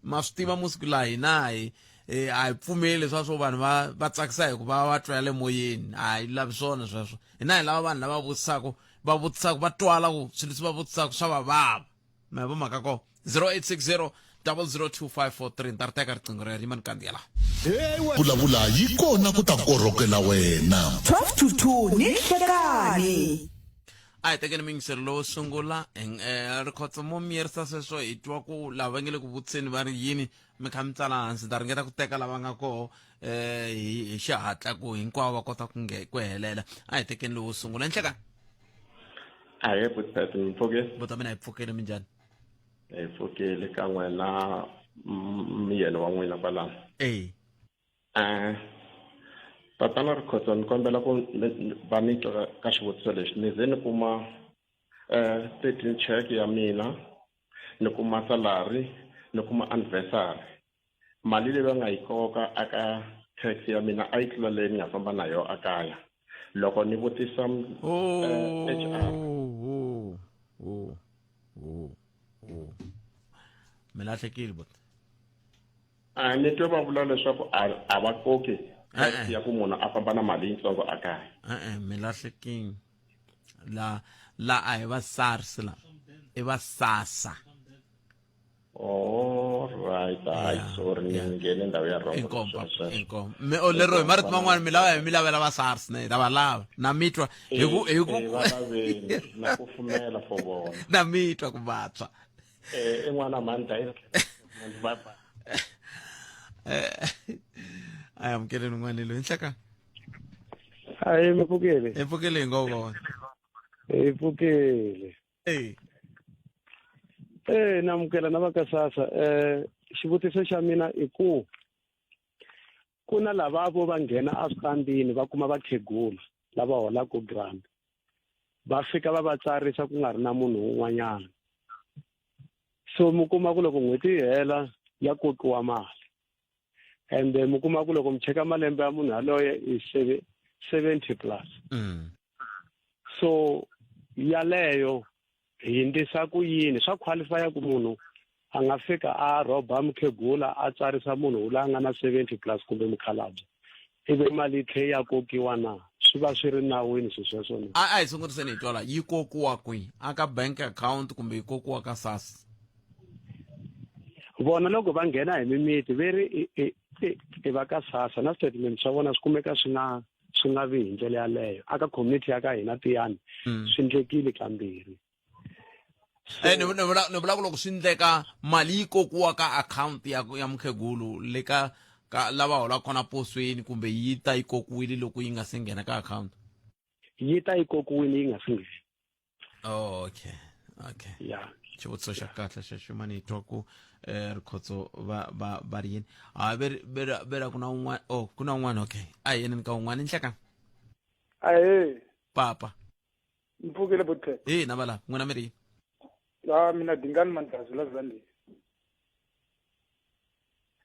Ma swi tiva musiku laha hina hi eh, a hi pfumeli leswa swo vanhu va va tsakisa hi ku va va twa ya le moyeni a hi lavi swona sweswo hina hi lava vanhu lava vutisaka va vutisaka va twala ku swilo leswi va vutisaka swa va vava ma vo mhaka ko 0860 002543 ni ta ri teka riqingho rero yima ni kandziyela Vulavula yi kona ku ta korhokela wena. 12 to 2 ni nhlekani. A hi tekeni miyingiselo lowo sungula eh, rikhotso mo miyerisa sweswo hi twa ku lava va nge le ku vutiseni va ri yini mi kha mi tsala hansi ni ta ringeta ku teka lava nga koho um hi xihatla ku hinkwavo va kota ku nge ku helela a hi tekeni lowo sungula nhlekani Ahee Butpet, mi pfukile? Buta mina hi pfukile minjhani? Hi pfukile kan'we na miyeni wa n'wina kwalano. Eh. Eh. Tatana Rikhotso ni kombela ku va ni twa ka xivutiso lexi ni ze ni kuma eh 13 check ya mina ni kuma salary ni kuma anniversary mali leyi va nga yi koka aka tax ya mina a yi tlula leyi ni nga famba na yona akaya loko ni vutisa oh, eh, HR oh, oh, oh, oh. mi lahlekile bot a ni twe va vula leswaku a a va koki tax Eh, eh. ya ku munhu a famba na mali yitsongo akaya e-e mi lahlekile la la a hi va SARS la i va SASSA all right hayi Yeah, sorry ni yeah. nghene ndhawu ya wrong inkomu papa sweswo. inkomu mi o lero hi marito man'wana mi lava hi mi lavela va SARS ne hi ta va lava na mi twa hi ku hi ku Eh, va laveni na ku pfumela for vona na mi twa ku vatshwa eh i n'wana mhani dayile bye bye Eh, a hi amukeleni un'wana loyi nhleka Hayi mi pfukile. hi pfukile hi ngo vona Hi pfukile. Eh. Eh namukela na va ka SASSA eh xivutiso xa mina i ku ku na lava vo va nghena eswitandini va kuma vakhegula lava holaka grant va fika va va tsarisa ku nga ri na munhu un'wanyana so mi kuma ku loko n'hweti yi hela ya kokiwa mali ende mi kuma ku loko mi cheka malembe ya munhu yaloye i 70 plus so yaleyo hi ndlisa ku yini swa qualify ku munhu a nga fika a rhoba mukhegula a tsarisa munhu wula a nga na 70 plus kumbe mukhalabye ivi mali yi tlhe ya kokiwa na swi va swi ri nawini swilo sweswo na a a hi sunguriseni hi twala yi kokiwa kwihi a ka bank account kumbe yi kokiwa ka SASSA vona loko va nghena hi mimiti ve ri i va ka SASSA na statement swa vona swi kumeka swi nga swi nga vi hi ndlela yaleyo aka community ya ka hina tiyani swi ndlekile kambirhi Eh, ni ni vula ni vula ku loko swi ndleka mali yi kokiwa ka account ya ya mukhegulu le ka ka lava holaka kona posweni kumbe yi ta yi kokiwile loko yi nga se nghena ka account yi ta yi kokiwile yi nga se nghena oh, okay okay yeah xivutiso xa kahle xexo mani hi twa ku eh rikhotso va va va ri yini ha ve ve ve ra ku na un'wana oh ku na un'wana okay a hi yeneni ka un'wana nhleka ahee papa mpfukile buthe hi na vala n'wina mi ri yini a mina dingani mandlazi la zambia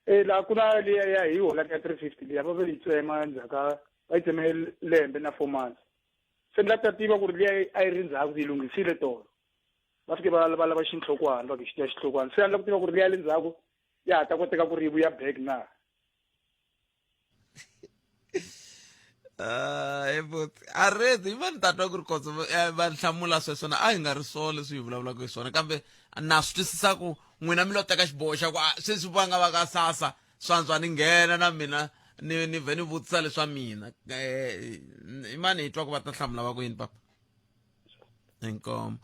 e laha ku na liya ya hi holaka ya 350 liya va ve yi tsema endzhaku ka va yi tseme lembe na 4 months se ni la ta tiva ku ri liya a yi ri ndzhaku yi lunghisile tolo va fike va va lava xinhlokwana va ku xi xinhlokwana se a ni la ku tiva ku ri liya le ndzhaku ya ha ta koteka ku ri yi vuya back na a redi yi va ni tatwa ku ri kotso eh, va hlamula sweswo na a hi nga ri swona leswi hi vulavulaka hi swona kambe na swi twisisa ku n'wina mi lo teka xiboho xa ku ah, sweswi va nga va ka sasa swantswa ni nghena na mina ni ni vhe ni vutisa leswa mina eh, i mani hi twa ku va ta hlamula va ku yini papa inkomo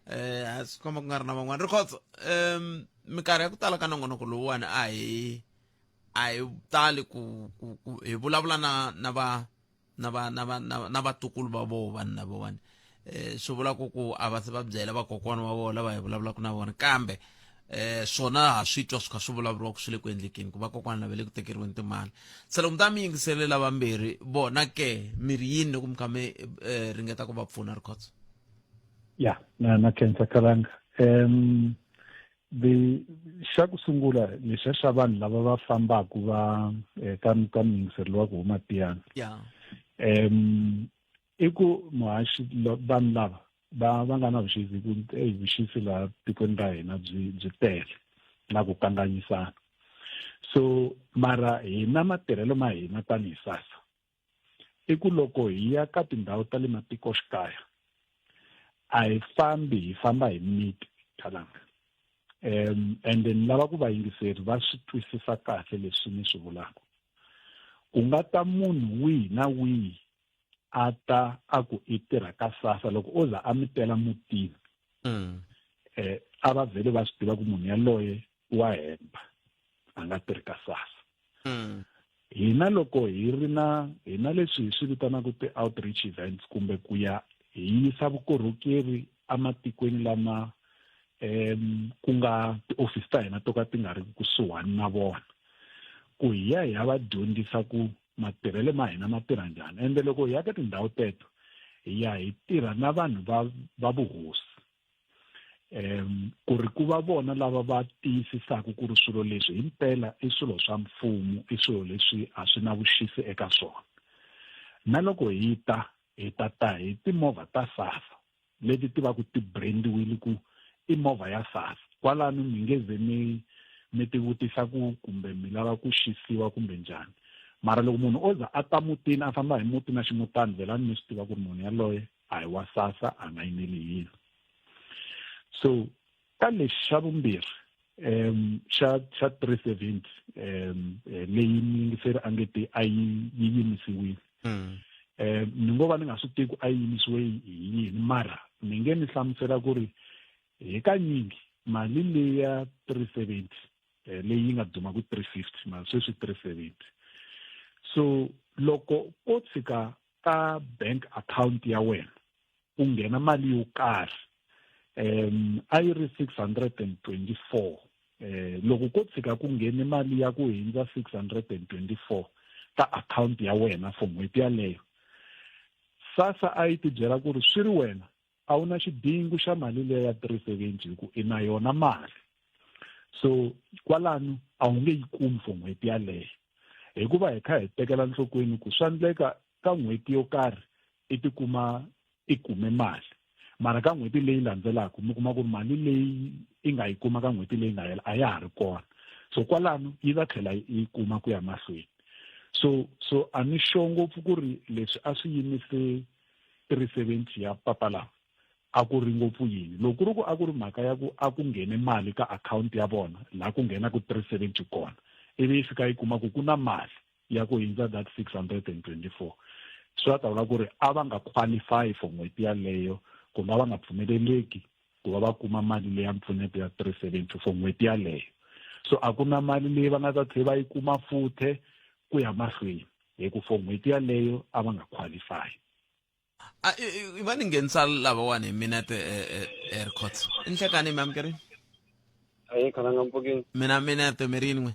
eh a swi komba ku nga ri na van'wana rikhotso um minkarhi ya ku tala ka nongonoko lowuwani a hi a hi tali ku ku ku hi vulavula na na va na va na va na vatukulu va vona vanhu lavawani eh swi vula ku ku a va se va byela vakokwana wa vona lava hi vulavulaka na vona kambe eh swona ha swi twa swi kha swi vulavuriwa ku swi le ku endlekeni ku vakokwana lava le ku tekeriweni timali se loko mi ta mi yingisele lavambirhi vona ke mi ri yini loko mi kha mi eh, ringeta ku va pfuna rikhotso ya na na khensa kalanga the xa ku sungula lexa xa vanhu lava va fambaka va eh, ka ka muyingiseri lowa ku huma tiyani yeah. I ku muhaxi vanhu lava va va nga na vuxisi ku eyi vuxisi laha tikweni ra hina byi byi tele na ku kanganyisana. So mara hina matirhelo ma hina tanihi SASSA i ku loko hi ya ka tindhawu ta le matikoxikaya a hi fambi hi famba hi miti khalanga. And ni lava ku vayingiseri va swi twisisa kahle leswi ni swi vulaka. Ku nga ta munhu wihi na wihi a ta a ku i tirha ka SASSA loko o za a mi tela mutini a va vhele va swi tiva ku munhu yaloye wa hemba a nga tirhi ka SASSA. Hina loko hi ri na hina leswi hi swi vitanaka ti-outreach events kumbe ku ya hi yisa vukorhokeri ematikweni lama ku nga tiofisi ta hina to ka ti nga ri kusuhani na vona, ku hi ya hi ya va dyondzisa ku matirhelo ma hina ma tirha njhani. Ende loko hi ya ka tindhawu teto hi ya hi tirha na vanhu va vuhosi ku ri ku va vona lava va tiyisisaka ku ri swilo leswi himpela i swilo swa mfumo, i swilo leswi a swi na vuxisi eka swona. Na loko hi ta hi ta ta hi timovha ta SASSA leti ti va ku ti brandiwile ku i movha ya SASSA. Kwalano mi nge ze mi ti vutisa ku kumbe mi lava ku xisiwa kumbe njhani. Mara loko munhu o za a ta mutini a famba hi muti na ximutani vhelani mi swi tiva ku ri munhu yaloye a hi wa SASSA, a nga yimeli yini. So ka lexi xa vumbirhi xa 370 leyi muyingiseri a nge te a yi yimisiwile. Ni ngo va ni nga swi tivi ku a yi yimisiwe hi yini, mara ni nge ni hlamusela ku ri hi kanyingi mali leya 370 leyi yi nga duma ku 350 mara sweswi 370. So loko ko tshika ka bank account ya wena ku nghena mali yo karhi a yi ri 624, loko ko tshika ku nghene mali ya ku hindza 624 ka account ya wena for n'hweti yaleyo, SASSA a yi ti byela ku ri swi ri wena a wu na xidingo xa mali leya ya 370 hi ku i na yona mali. So kwalano a wu nge yi kumi for n'hweti yaleyo, hikuva hi kha hi tekela nhlokweni ku swa endleka ka n'hweti yo karhi i tikuma i kume mali, mara ka n'hweti leyi landzelaka mi kuma ku ri mali leyi i nga yi kuma ka n'hweti leyi nga hela a ya ha ri kona. So kwalano yi ta tlhela yi kuma ku ya mahlweni. So a ni sure ngopfu ku ri leswi a swi yimise 370 ya papa lawa a ku ri ngopfu yini. Loko ku ri ku a ku ri mhaka ya ku a ku nghene mali ka akhawunti ya vona laha ku nghenaka 370 kona, ivi yi fika yi kuma ku ku na mali ya ku hindza that 624, swi va ta vula ku ri a va nga qualify for n'hweti yaleyo kumbe a va nga pfumeleleki ku va va kuma mali leya mpfuneto ya 370 for n'hweti yaleyo. So a ku na mali leyi va nga ta tlhela va yi kuma futhe ku ya mahlweni, hi ku for n'hweti yaleyo a va nga qualify. A i va ni nghenisa lavawani hi minete records. I nhlekani mi amukerini? Ayi khalanga mpfukeni. Mina minete mi ri yin'we.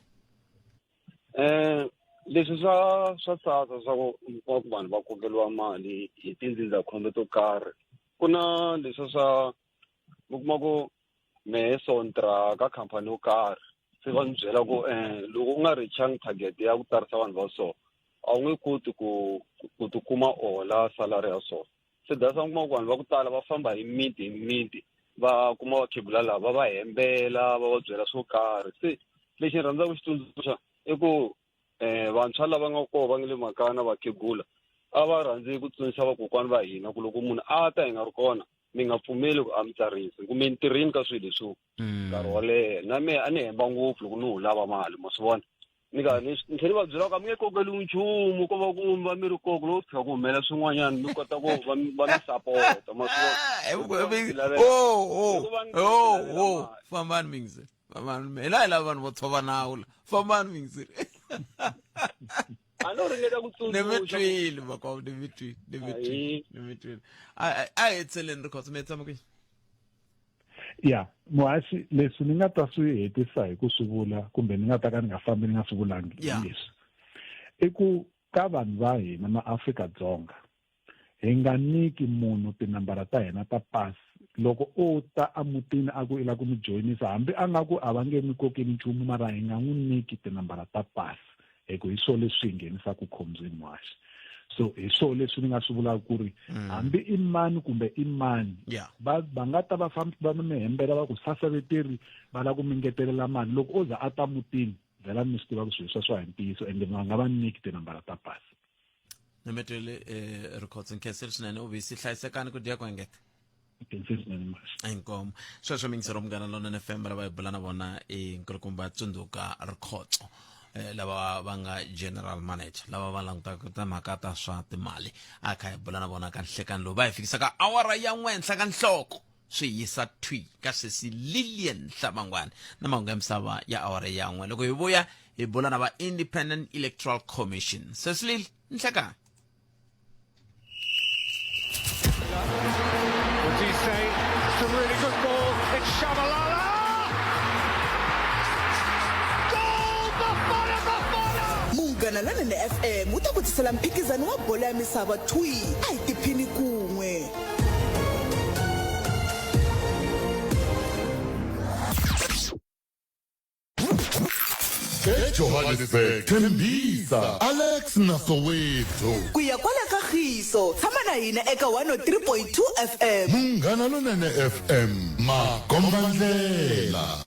Leswi swa SASSA swa ku ku vanhu va kokeriwa mali hi tindzindzakhombo to karhi, ku na leswi swa mi kuma ku mehe sontra ka khampani yo karhi se va ni byela ku loko u nga reachangi target ya ku tsarisa vanhu va so a wu nge koti ku tikuma u hola salary ya so. Se that's why u kuma ku vanhu va ku tala va famba hi miti hi miti va kuma vakhegula lava va va hembela va va byela swo karhi. Se lexi ni rhandzaka ku xi tsundzuxa i ku vantshwa lava nga kona va nga le makaya na vakhegula a va rhandzi ku tsundzuxa vakokwani va hina ku loko munhu a ta hi nga ri kona mi nga pfumeli ku a mi tsarisi kumbe ni tirhini ka swilo leswiwa nkarhi wo leha. Na mehe a ni hemba ngopfu loko ni wu lava mali, ma swi vona. Ni ka ni tlhela ni va byela ku a mi nge kokeliwi nchumu ko va ku mi va mi ri koko loko tshika ku humelela swin'wanyana mi kota ku va va mi sapota, ma swi vona. Oh, fambani mingiseri, fambani. Hina hi lava vanhu vo tshova nawu la. Fambani mingiseri. A no ringeta ku tsundzuxa. Ni mi twile makwavo, ni mi twile, ni mi twile, ni mi twile. A hi hetiselen records, mi tshama kwihi? Ya, muhaxi, leswi ni nga ta swi hetisa hi ku swi vula kumbe ni nga ta ka ni nga fambi ni nga swi vulangi leswi i ku ka vanhu va hina ma Afrika-Dzonga hi nga nyiki munhu tinambara ta hina ta pasi. Loko o ta emutini a ku i lava ku mi joyinisa, hambi a nga ku a va nge mi kokeli nchumu, mara hi nga n'wi nyiki tinambara ta pasi, hi ku hi swona leswi hi nghenisaka khombyeni muhaxi. So hi swona leswi ni nga swi vulaka ku ri hambi i mani kumbe i mani va nga ta va va mi hembela va ku SASSA veteri va lava ku mi ngetelela mali, loko o za a ta mutini Vhela mi swi tiva ku swilo sweswo a hi ntiyiso ende va nga va nyiki tinambara ta pasi. Nimetwele eh, Rikhotso nkhensile swinene u visi hlayisekani ku dya ku engeta. Nkhensile swinene Mhaxi. Inkomo. Sweswo mingisero munghana lonene FM lava hi bula na vona i nkulukumba Tsundzuka Rikhotso eh, lava va nga general manager lava va langutaka timhaka ta swa timali a kha hi bula na vona ka nhlekani lowu va hi fikisaka awara ya n'we henhla ka nhloko swi yisa thwi ka sesi Lillian Hlabangwane na mahungu ya misava ya awara ya n'we loko hi vuya hi bula na va Independent Electoral Commission sesi Lili nhlekani What do you say? It's a really good ball. It's Shabalala! Goal! Bafana Bafana! Munghana Lonene FM wu ta ku tisela mphikizano wa bolo ya misava thwi a hi tiphini kun'we. Ejohannesburg, Tembisa, Alex na Soweto. Ku ya kwala ka Khiso, tshama na hina eka 103.2 FM. Munghana Lonene FM, makombandlela.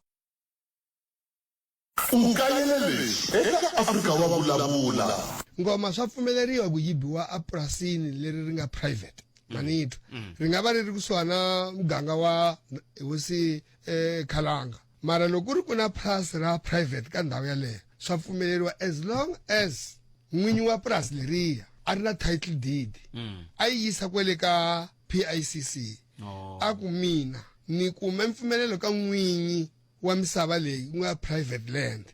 U kayele leswi eka Afrika wa vulavula. Ngoma swa pfumeleriwa ku yi biwa epurasini leri ri nga private manitwa ri nga va ri ri kusuhana na muganga wa hosi eh, Khalanga mara loko ku ri ku na purasi ra private ka ndhawu yaleyo swa pfumeleriwa as long as n'winyi wa purasi leriya a ri na title deed a yi yisa kwele ka PICC a ku mina ni kume mpfumelelo ka n'winyi wa misava leyi ku nga private land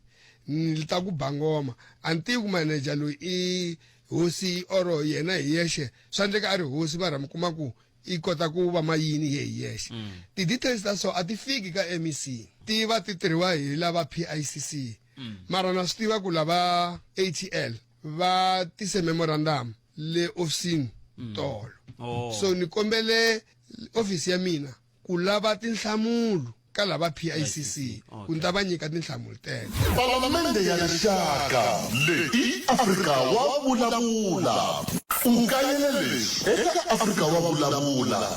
ni ta ku ba ngoma a ni tivi ku manager loyi i hosi oro yena hi yexe swa endleka a ri hosi mara mi kuma ku i kota ku va mayini ye hi yexe mm. ti-details ta so a ti fiki ka mec ti va ti tirhiwa hi lava picc mm. mara na swi tiva ku lava atl va tise memorandum le ofisini mm. tolo oh. so ni kombele ofisi ya mina ku lava tinhlamulo ka lava PICC ku ni ta va nyika tinhlamulo teto. Palamende ya Rixaka leyi i Afrika wa Vulavula. U kayele leswi eka Afrika wa Vulavula.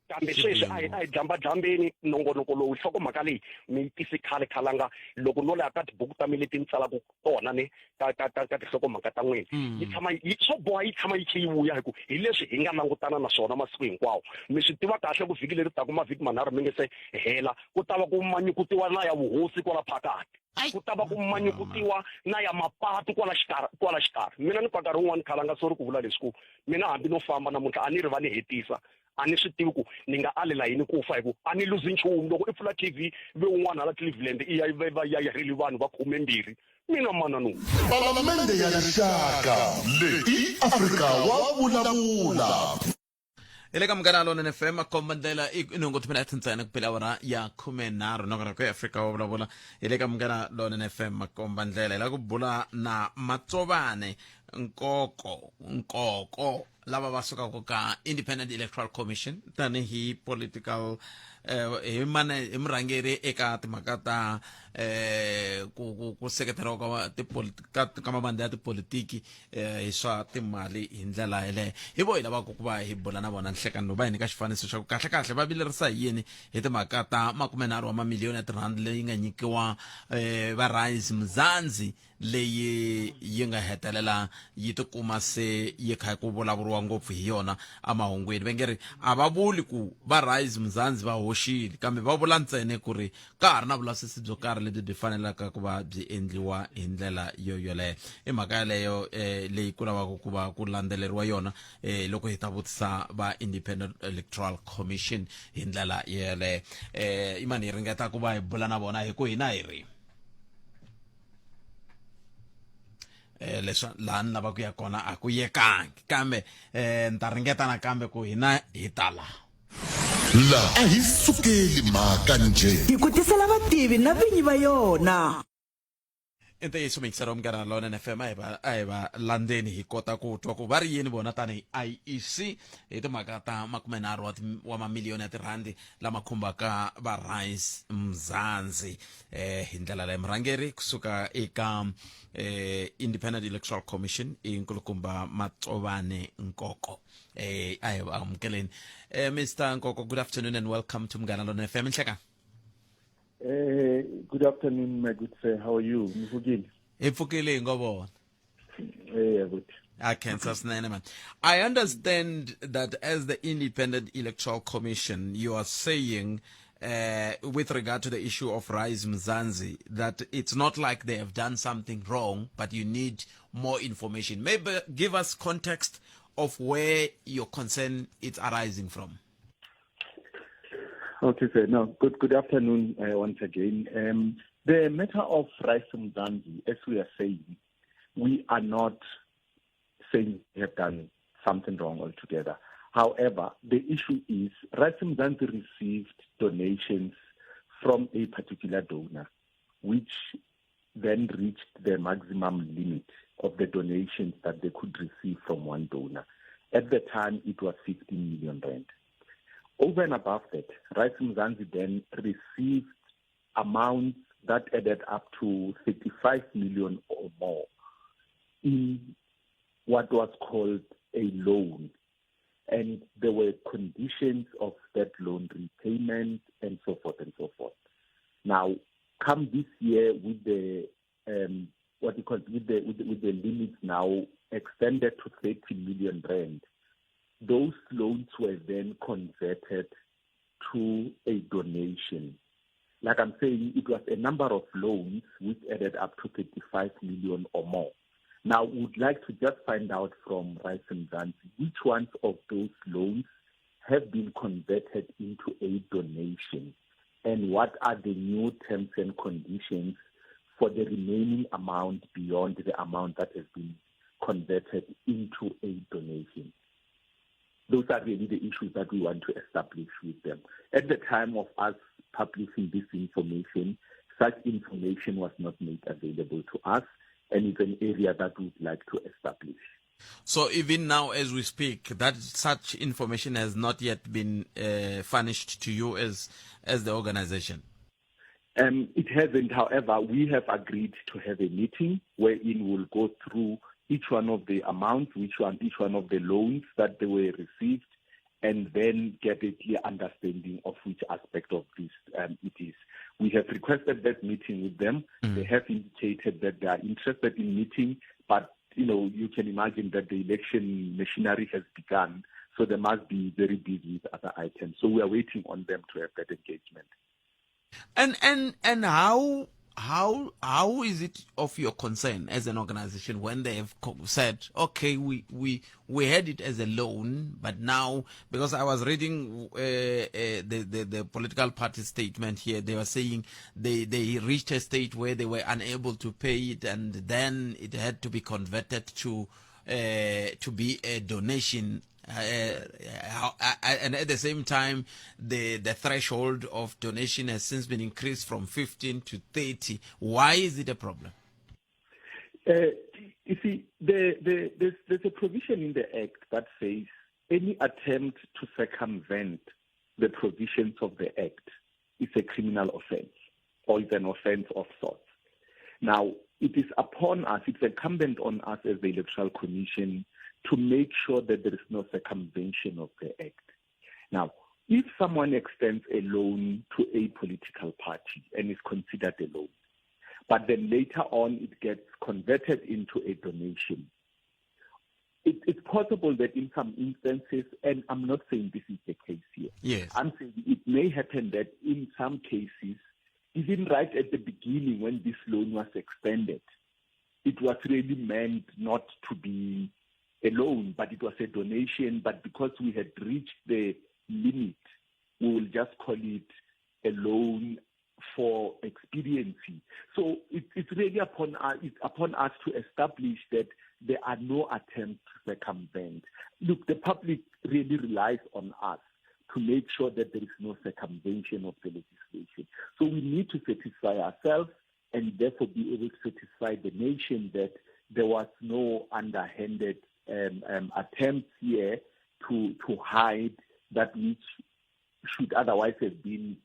Kambe sweswi a hi a hi dlambadlambeni nongonoko lowu nhlokomhaka leyi mi yi tise khale khalanga loko no laya ka tibuku ta mina leti ni tsalaka tona ni ka ka ka ka tinhlokomhaka ta n'wina mm. yi tshama yi swo boha yi tshama yi tlhe yi vuya hi ku hi leswi hi nga langutana na swona masiku hinkwawo mi swi tiva kahle ku vhiki leri taka mavhiki manharhu mi nge se hela ku ta va ku manyukutiwa na ya vuhosi kwala phakati ku ta va ku manyukutiwa na ya mapatu kwala xikarhi kwala xikarhi mina ni pfa nkarhi wun'wani khalanga sori ku vula leswi ku mina hambi no famba namuntlha a ni ri va ni hetisa a ni swi tivi ku ni nga alela yini ku fa hi ku a ni luzi nchumu loko i pfula tv ve un'wana hala cleveland i ya va ya yarheli vanhu va khumembirhi mina mana no Palamende ya Rixaka leyi i Afrika wa vulavula. hi le ka munghana lonene fm makomba ndlela i nhungu timinete ntsena ku pela awara ya 13 nongonoko ya afrika wa vulavula hi le ka munghana lonene fm makomba ndlela hi lava ku bula na matsovane nkoko nkoko lava va sukaka ka independent electoral commission tanihi political eh, hi mane hi murhangeri eka timhaka ta eh, ku, ku, ku seketeriwa ka, tipoliti- ka, ka mavandla ya tipolitiki eh, hi swa timali hi ndlela yeleyo hi vo hi lavaka ku va hi bula na vona nhlekani lowu va hi nyika xifaniso xa ku kahle kahle va vilerisa hi yini hi timhaka ta 30 wa mamiliyoni ya tirhandi leyi nga nyikiwa eh, va rise mzanzi leyi yi nga hetelela yi tikuma se yi kha ku vulavuriwa ngopfu hi yona emahungwini va nge ri a va vuli ku va rise mzanzi va hoxile kambe va vula ntsena ku ri ka ha ri na vulavisisi byo karhi lebyi byi fanelaka ku va byi endliwa hi ndlela yo yoleyo i mhaka yaleyo eh, leyi ku lavaka ku va ku landzeleriwa yona eh, loko hi ta vutisa va independent electoral commission hi ndlela yeleyo eh, imani hi ringeta ku va hi bula na vona hi ku hina hi ri eh leswi laha ni lavaka ku ya kona a ku yekangi kambe eh ni ta ringeta nakambe ku hina hi ta laha La a hi sukeli mhaka njhe. Hi ku tisela vativi na vinyi va yona. I ntiyiso muyingiseri wa Munghana Lonene FM a hi va a hi va landzeni hi kota ku twa ku va ri yini vona tanihi IEC hi timhaka ta 30 wa, wa mamiliyoni ya tirhandi lama khumbaka va Rise Mzansi eh hi ndlela leyi murhangeri kusuka eka eh Independent Electoral Commission i nkulukumba Matsovane Nkoko eh a hi va amukeleni eh Mr Nkoko good afternoon and welcome to Munghana Lonene FM nhleka Eh, good afternoon, my good sir. How are you? Mfukile. Hi pfukile hi ngo vona. Eya buti. I can swinene man. I understand that as the Independent Electoral Commission, you are saying with regard to the issue of Rise Mzansi that it's not like they have done something wrong, but you need more information. Maybe give us context of where your concern is arising from. Okay, sir. No, good good afternoon once again. The matter of Rise Mzansi, as we are saying, we are not saying we have done something wrong altogether. However, the issue is Rise Mzansi received donations from a particular donor, which then reached the maximum limit of the donations that they could receive from one donor. At the time, it was 15 million rand. Over and above that, Rise Mzansi then received amounts that added up to 35 million or more in what was called a loan. And there were conditions of that loan repayment and so forth and so forth. Now, come this year with the what you call with the, with the with the limits now extended to 30 million rand, those loans were then converted to a donation. Like I'm saying, it was a number of loans which added up to 35 million or more. Now, we'd like to just find out from Rise Mzansi which ones of those loans have been converted into a donation and what are the new terms and conditions for the remaining amount beyond the amount that has been converted into a donation. Those are really the issues that we want to establish with them. At the time of us publishing this information, such information was not made available to us, and it's an area that we'd like to establish. So even now as we speak, that such information has not yet been furnished to you as, as the organization? It hasn't. However, we have agreed to have a meeting wherein we'll go through each one of the amounts, each one, each one of the loans that they were received, and then get a clear understanding of which aspect of this it is. We have requested that meeting with them. They have indicated that they are interested in meeting, but you know, you can imagine that the election machinery has begun, so they must be very busy with other items. So we are waiting on them to have that engagement. And and and how how how is it of your concern as an organization when they have said, okay, we we we had it as a loan, but now because I was reading the, the the political party statement here, they were saying they they reached a state where they were unable to pay it, and then it had to be converted to to be a donation. And at the same time, the, the threshold of donation has since been increased from 15 to 30. Why is it a problem? You see, the, the, there's, there's a provision in the Act that says any attempt to circumvent the provisions of the Act is a criminal offense or is an offense of sorts. Now, it is upon us, it's incumbent on us as the Electoral Commission to make sure that there is no circumvention of the Act. Now, if someone extends a loan to a political party and is considered a loan, but then later on it gets converted into a donation, it, it's possible that in some instances, and I'm not saying this is the case here. Yes. I'm saying it may happen that in some cases, even right at the beginning when this loan was extended, it was really meant not to be a loan, but it was a donation. But because we had reached the limit, we will just call it a loan for expediency. So it, it's really upon us, it's upon us to establish that there are no attempts to circumvent. Look, the public really relies on us to make sure that there is no circumvention of the legislation. So we need to satisfy ourselves and therefore be able to satisfy the nation that there was no underhanded attempts here to, to hide that which should otherwise have been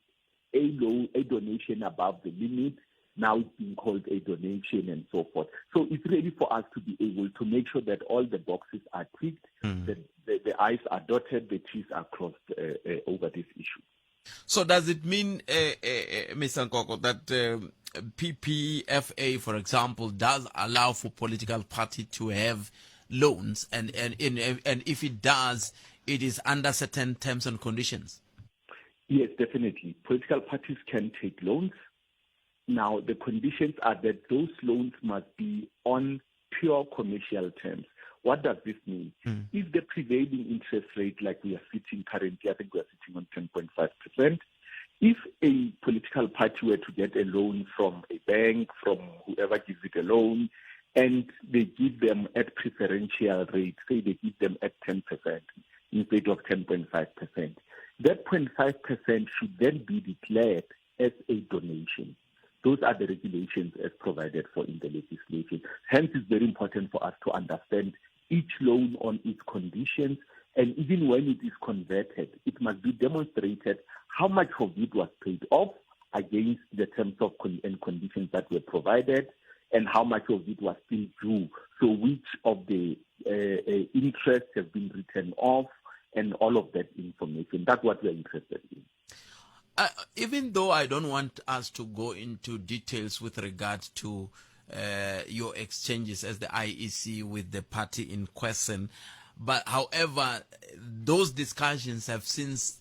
a low, a donation above the limit. Now it's being called a donation and so forth. So it's really for us to be able to make sure that all the boxes are ticked, that the, the I's are dotted, the T's are crossed over this issue. So does it mean, Mr. Nkoko, that PPFA, for example, does allow for political party to have loans, and if it does, it is under certain terms and conditions? Yes, definitely. Political parties can take loans. Now, the conditions are that those loans must be on pure commercial terms. What does this mean? If the prevailing interest rate, like we are sitting currently, I think we are sitting on 10.5%, if a political party were to get a loan from a bank, from whoever gives it a loan, and they give them at preferential rate, say they give them at 10% instead of 10.5%, that 0.5% should then be declared as a donation. Those are the regulations as provided for in the legislation. Hence, it's very important for us to understand each loan on its conditions, and even when it is converted, it must be demonstrated how much of it was paid off against the terms of and conditions that were provided, and how much of it was still due. So which of the interests have been written off, and all of that information. That's what we're interested in. Even though I don't want us to go into details with regard to your exchanges as the IEC with the party in question, but however, those discussions have since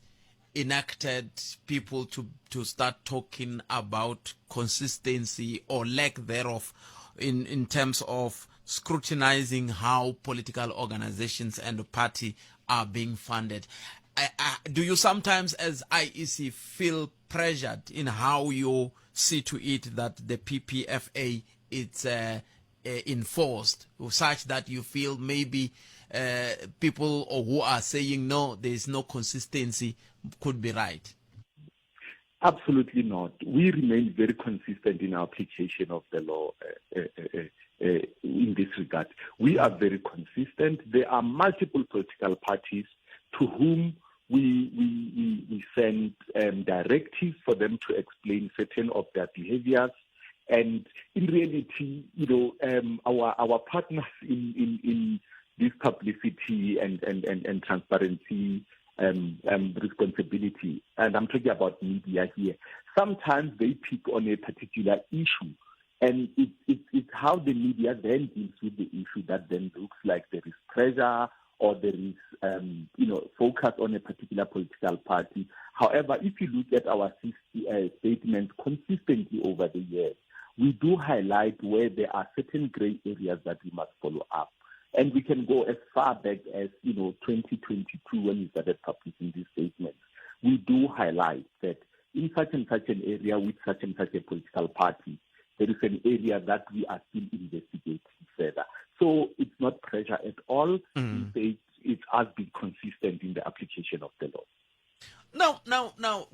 enacted people to start talking about consistency or lack thereof in terms of scrutinizing how political organizations and the party are being funded. Do you sometimes, as IEC, feel pressured in how you see to it that the PPFA is enforced, such that you feel maybe people or who are saying no, there is no consistency could be right? Absolutely not. We remain very consistent in our application of the law in this regard. We are very consistent. There are multiple political parties to whom we send directives for them to explain certain of their behaviors. And in reality, our partners in this publicity and transparency responsibility, and I'm talking about media here, sometimes they pick on a particular issue, and it's how the media then deals with the issue that then looks like there is pressure or there is, focus on a particular political party. However, if you look at our statements consistently over the years, we do highlight where there are certain gray areas that we must follow up. And we can go as far back as, 2022 when we started publishing these statements. We do highlight that in such and such an area with such and such a political party, there is an area that we are still investigating further. So it's not pressure at all. It's us being consistent in the application of the law. Now,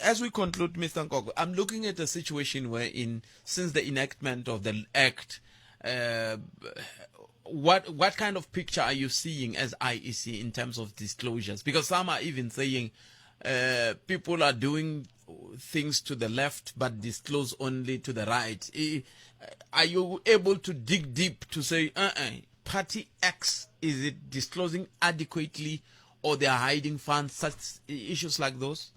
as we conclude, Mr. Nkoko, I'm looking at a situation wherein, since the enactment of the Act, what kind of picture are you seeing as IEC in terms of disclosures? Because some are even saying people are doing things to the left but disclose only to the right. Are you able to dig deep to say, Party X, is it disclosing adequately or they are hiding funds, such issues like those?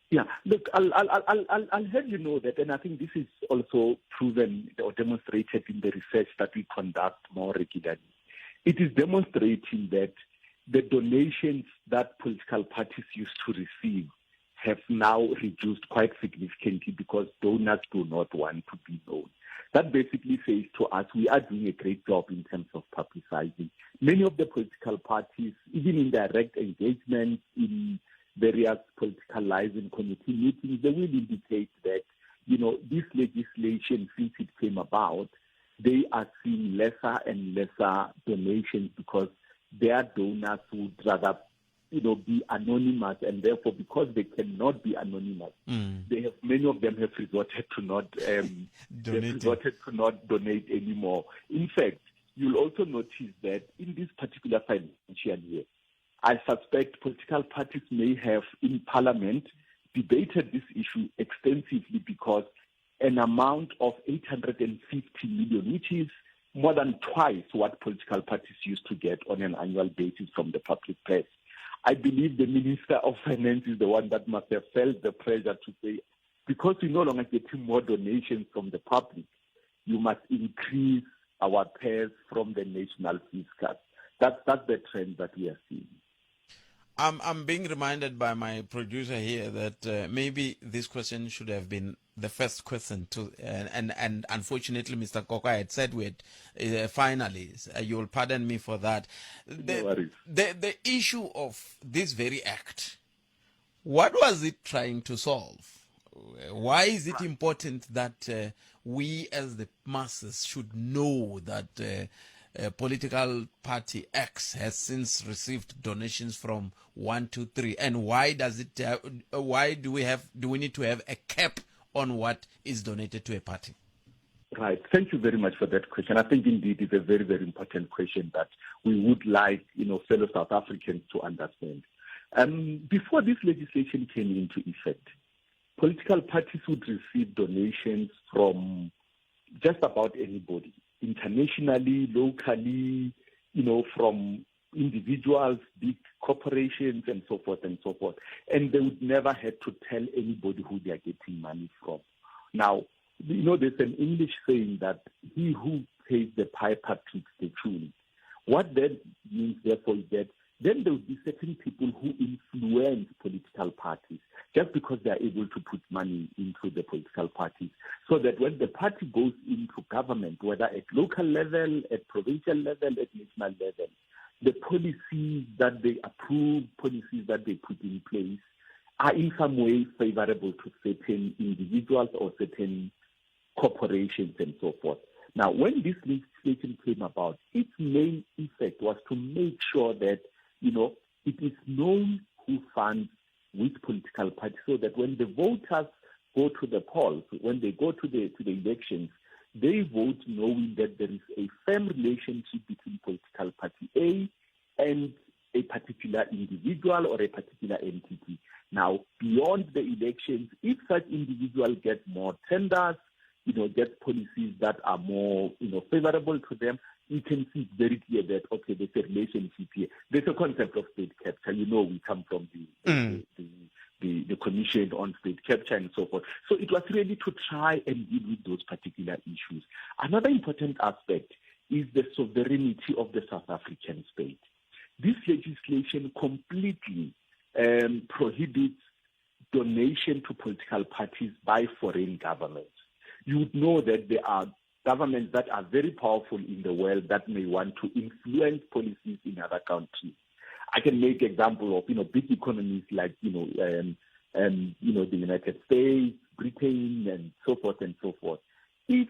Yeah, look, I'll have you know that, and I think this is also proven or demonstrated in the research that we conduct more regularly. It is demonstrating that the donations that political parties used to receive have now reduced quite significantly because donors do not want to be known. That basically says to us we are doing a great job in terms of publicizing. Many of the political parties, even in direct engagement in various political liaison committee meetings, they will indicate that, this legislation, since it came about, they are seeing lesser and lesser donations because their donors would rather, be anonymous, and therefore because they cannot be anonymous, many of them have resorted to not donate anymore. In fact, you'll also notice that in this particular financial year, I suspect political parties may have in Parliament debated this issue extensively because an amount of 850 million, which is more than twice what political parties used to get on an annual basis from the public purse, I believe the Minister of Finance is the one that must have felt the pressure to say, because we're no longer getting more donations from the public, you must increase our pairs from the national fiscus. That's, that's the trend that we are seeing. I'm, I'm being reminded by my producer here that maybe this question should have been the first question to, and, and, and unfortunately, Mr. Koko had said we had, finally, you'll pardon me for that. The, No worries. the, the issue of this very act, what was it trying to solve? Why is it important that we as the masses should know that political party X has since received donations from 1, 2, 3? And why does it, why do we have, do we need to have a cap on what is donated to a party? Right. Thank you very much for that question. I think indeed it's a very, very important question that we would like, you know, fellow South Africans to understand. Before this legislation came into effect, political parties would receive donations from just about anybody, internationally, locally, you know, from individuals, big corporations, and so forth and so forth. And they would never have to tell anybody who they are getting money from. Now, you know, there's an English saying that he who pays the piper picks the tune. What that means, therefore, is that then there will be certain people who influence political parties just because they are able to put money into the political parties, so that when the party goes into government, whether at local level, at provincial level, at national level, the policies that they approve, policies that they put in place, are in some way favorable to certain individuals or certain corporations and so forth. Now, when this legislation came about, its main effect was to make sure that, you know, it is known who funds which political party, so that when the voters go to the polls, when they go to the, to the elections, they vote knowing that there is a firm relationship between political party A and a particular individual or a particular entity. Now, beyond the elections, if such individual get more tenders, you know, get policies that are more, you know, favorable to them, you can see very clear that, okay, there's a relationship here. There's a concept of state capture. You know, we come from the, the, the, the Commission on State Capture and so forth. So it was really to try and deal with those particular issues. Another important aspect is the sovereignty of the South African state. This legislation completely prohibits donation to political parties by foreign governments. You would know that there are governments that are very powerful in the world that may want to influence policies in other countries. I can make example of, you know, big economies like, you know, you know, the United States, Britain, and so forth and so forth. If,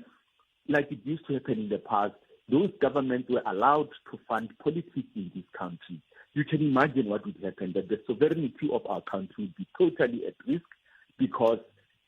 like it used to happen in the past, those governments were allowed to fund politics in this country, you can imagine what would happen, that the sovereignty of our country would be totally at risk because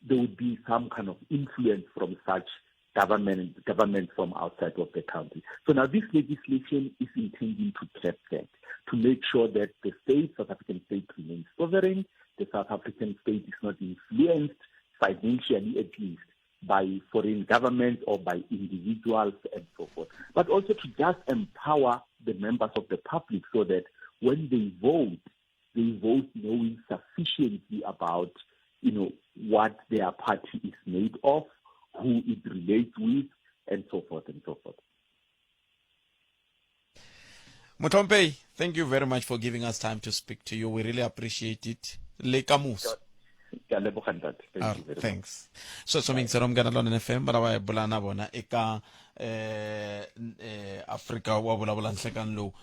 there would be some kind of influence from such government, government from outside of the country. So now this legislation is intending to cap that, to make sure that the state, South African state, remains sovereign, the South African state is not influenced financially at least by foreign governments or by individuals and so forth, but also to just empower the members of the public so that when they vote, they vote knowing sufficiently about, you know, what their party is made of, who it relates with, and so forth and so forth. Mutompe, thank you very much for giving us time to speak to you. We really appreciate it. Le kamuso. Ke a leboga ntate. Thank you very much. Thanks. Sweswo mingisero Munghana Lonene FM va lava hi bula na vona eka Afrika wa vulavula nhlekani lowu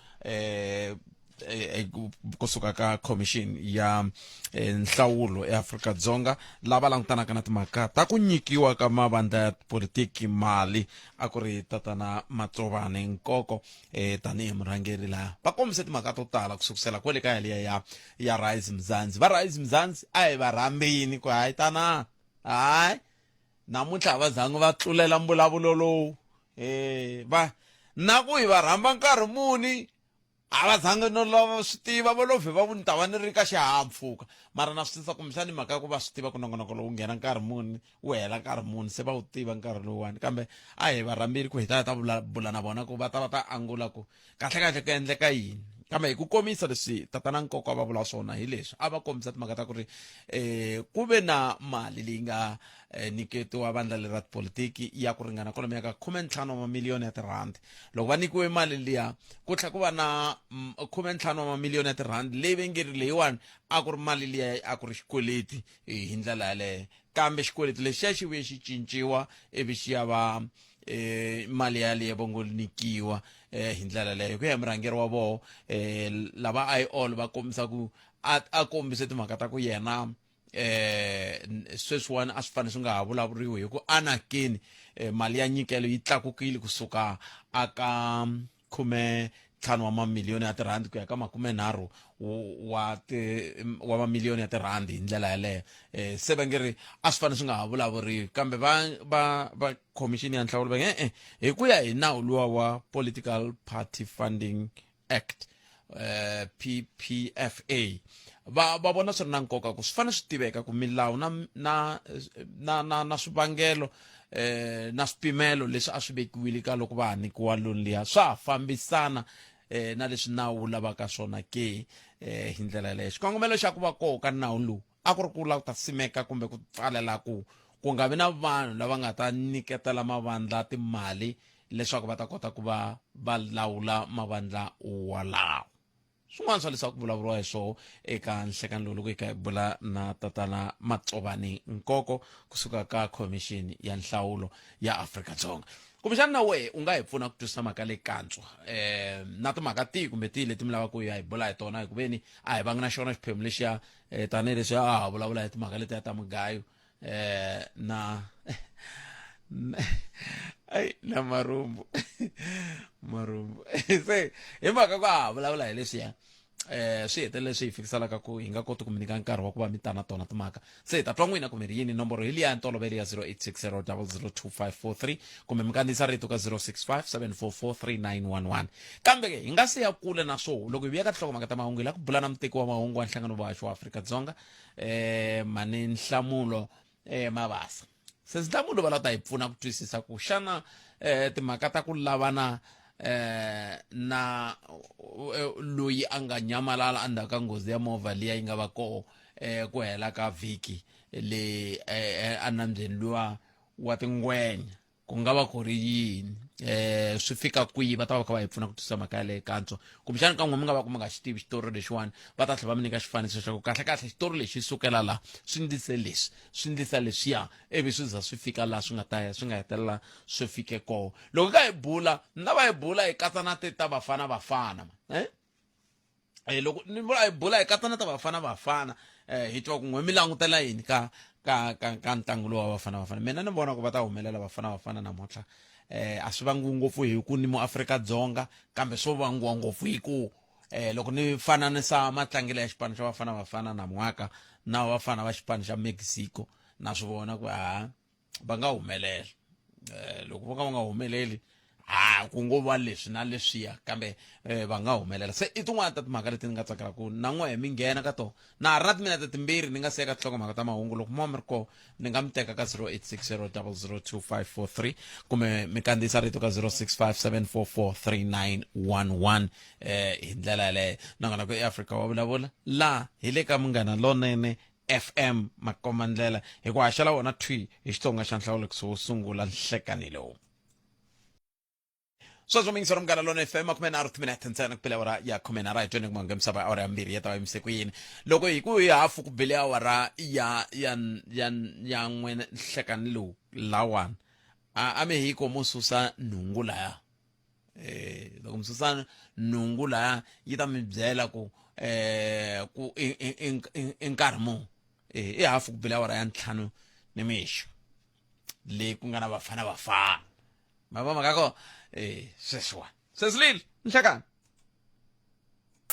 kusuka ka commission ya nhlawulo eAfrika-Dzonga lava langutanaka na timhaka ta ku nyikiwa ka mavandla ya politiki mali a ku ri tatana Matsobane Nkoko tanihi murhangeri laha va kombise timhaka to tala ku sukusela kwale ka yaliya ya ya Rise Mzansi. Va Rise Mzansi a hi va rhambini ku hayi tana hayi namuntlha a va zangi va tlulela mbulavulo lowu va na ku hi va rhamba nkarhi muni a va zangi no lava swi tiva va lo vhe va ku ni ta va ni ri ka xihahampfhuka mara na swi tisa kumbexani mhaka ya ku va swi tiva ku nongonoko lowu nghena nkarhi muni wu hela nkarhi muni se va wu tiva nkarhi lowuwani kambe a hi va rhambile ku hi ta ya ta bula na vona ku va ta va ta angula ku kahle kahle ku endleka yini. Kambe hi ku komisa leswi tatana Nkoko a va vula swona hi leswi a va kombisa timhaka ta ku ri eh ku ve na mali leyi nga eh, nyiketiwa vandla leri ra tipolitiki ya ku ringana kwalomuya ka 15 wa mamiliyoni ya tirhandi. Loko va nyikiwe mali liya ku tlhela ku va na 15 wa mamiliyoni ya tirhandi leyi ve nge ri leyiwani a ku ri mali liya a ku ri xikweleti eh, hi ndlela yaleyo. Kambe xikweleti lexiya xi vuye xi cinciwa ivi xi ya va eh mali yaleyo va ngo nyikiwa eh hi ndlela leyo. Hi ku ya hi murhangeri wa voho eh lava IOL va kombisa ku a a kombise timhaka ta ku yena eh sweswiwani a swi fanele swi nga ha vulavuriwi hi ku anakeni eh, mali ya nyikelo yi tlakukile kusuka aka 15 wa mamiliyoni ya tirhandi ku ya ka 30 wa ti wa mamiliyoni ya tirhandi hi ndlela yaleyo. Eh se va nge ri a swi fanele swi nga ha vulavuriwi, kambe va va va khomixini ya nhlawulo va nge e-e hi ku ya hi nawu luwa wa Political Party Funding Act eh PPFA va va vona swi ri na nkoka ku swi fanele swi tiveka ku milawu na na na na, na swivangelo eh na swipimelo leswi a swi vekiwile ka loko va ha nyikiwa loan liya swa ha fambisana eh na leswi nawu wu lavaka swona ke eh hi ndlela yaleyo. Xikongomelo xa ku va koho ka nawu lowu a ku ri ku lava ku ta simeka kumbe ku pfalela ku ku nga vi na vanhu lava nga ta nyiketela mavandla timali leswaku va ta kota ku va va lawula mavandla walawo. Swin'wana swa leswaku vulavuriwa hi swoho eka nhlekani lowu loko hi kha hi bula na tatana Matsobani Nkoko kusuka ka Khomixini ya Nhlawulo ya Afrika-Dzonga. Kumbexana na wehe u nga hi pfuna ku twisisa mhaka leyi kantswa eh na timhaka tihi kumbe tihi leti mi lavaka ku ya hi bula hi tona, hikuveni a hi vangi na xona xiphemu lexiya eh tanihileswi a ha vulavula hi timhaka letiya ta mugayo eh na ai na marhumbu marhumbu se hi mhaka ku a ha vulavula hi leswiya eh swi hetelele swi hi fikiselaka ku hi nga koti ku mi nyika nkarhi wa ku va mi ta na tona timhaka. Se hi ta twa n'wina kumbe ri yini. Nomboro hi liya ya ntolovelo ya 0860002543 kumbe mi kandziyisa rito ka 0657443911. Kambe ke hi nga se ya kule na swo loko hi vuya ka tinhlokomhaka ta mahungu hi lava ku bula na muteki wa mahungu wa nhlangano vahaxi wa Afrika-Dzonga eh mani Nhlamulo eh Mabasa. Se Nhlamulo va lava ta hi pfuna ku twisisa ku xana eh timhaka ta ku lavana eh na loyi a nga nyamalala endzhaku ka nghozi ya movha liya yi nga va koho eh ku hela ka vhiki le eh, enambyeni luwa wa tingwenya ku nga va ku ri yini eh swi fika kwihi. Va ta va kha va hi pfuna ku twisisa mhaka yaleyo kantswa. Kumbexana ka n'we mi nga va ku mi nga xi tivi xitori lexiwani, va ta tlhela va mi nyika xifaniso xa ku kahle kahle xitori lexi sukela la swi ndlise leswi swi ndlisa leswiya ivi swi za swi fika laha swi nga ta ya swi nga hetelela swi fike kona. Loko ka hi bula ni va hi bula hi katsa na ti ta Bafana Bafana eh eh loko ni vula hi bula hi katsa na ta Bafana Bafana eh hi twa ku n'we mi langutela yini ka ka ka ka ntlangu lowu wa Bafana Bafana. Mina ni vona ku va ta humelela Bafana Bafana namuntlha eh a swi vangiwi ngopfu hi ku ni mu Afrika Dzonga, kambe swo vangiwa ngopfu hi ku eh loko ni fananisa matlangelo ya xipano xa Bafana Bafana namun'waka na vafana va xipano xa Mexico, na swi vona ku ha va nga humelela. Eh loko vo ka va nga humeleli ha ku ngo va leswi na leswiya, kambe eh, va nga humelela. Se i tin'wana ta timhaka leti ni nga tsakela ku na n'wehe mi nghena ka tona. Na ha ri na timinete timbirhi ni nga siya ka tinhlokomhaka ta mahungu. Loko mo mi ri kona ni nga mi teka ka 0860002543 kumbe mi kandziyisa rito ka 0657443911 eh hi ndlela yaleyo. Nongonoko eAfrika wa vulavula laha hi le ka Munghana Lonene FM makomandlela hi ku haxela wona thwi hi Xitsonga xa nhlawulekiso wo sungula nhlekani lowu. Sweswo mingisero Munghana Lona FM 30 timinete ntsena ku bile awara ya 13. Hi tweni ku mange misava awara ya 2 ya ta va yimise ku yini loko hi ku hi hafu ku bile awara ya ya ya ya n'we nhlekani lowu lawani a a Mexico mo susa nhungu laya eh loko mi susa nhungu laya yi ta mi byela ku eh ku i nkarhi muni eh i hafu ku bile awara ya 5 nimixo leyi ku nga na Bafana Bafana ma va mhaka ko eh sweswiwani sesilile nhlekani.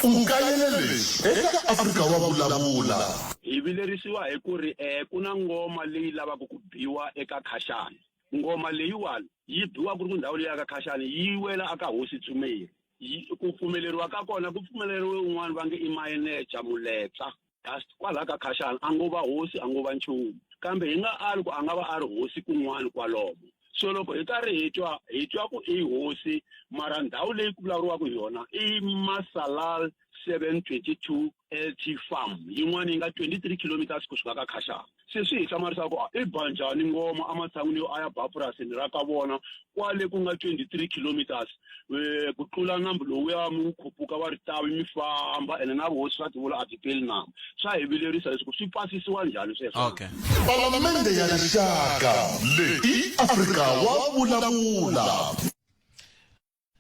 U kayele leswi eka Afrika wa Vulavula. Hi vilerisiwa hi ku ri ku na ngoma leyi lavaka ku biwa eka Khaxani. Ngoma leyiwani yi biwa ku ri ku ndhawu leyi ya ka Khaxani yi wela aka Hosi Tsumeri. Yi, ku pfumeleriwa ka kona ku pfumeleriwe un'wana va nge i mayeneja Muletsa. Kasi kwalaha ka Khaxani a ngo va hosi a ngo va nchumu. Kambe hi nga ali ku a nga va a ri hosi kun'wana kwalomo. So loko hi karhi hi twa hi twa ku i hosi mara ndhawu leyi ku vulavuriwaka hi yona i Masalal 722 LT Farm yin'wana yi nga 23 kilometers kusuka ka Khashana. Se swi hi hlamarisa ku i ba njhani ngoma ematshan'wini yo a ya ba purasini ra ka vona kwale ku nga 23 kilometers eh, ku tlula nambu lowuya mi wu khupuka wa ritavi mi famba ene na vuhosi swa tivula a byi peli nambu swa hi vilerisa leswaku swi pasisiwa njhani sweswo okay Palamende ya Rixaka leyi i Afrika wa vulavula.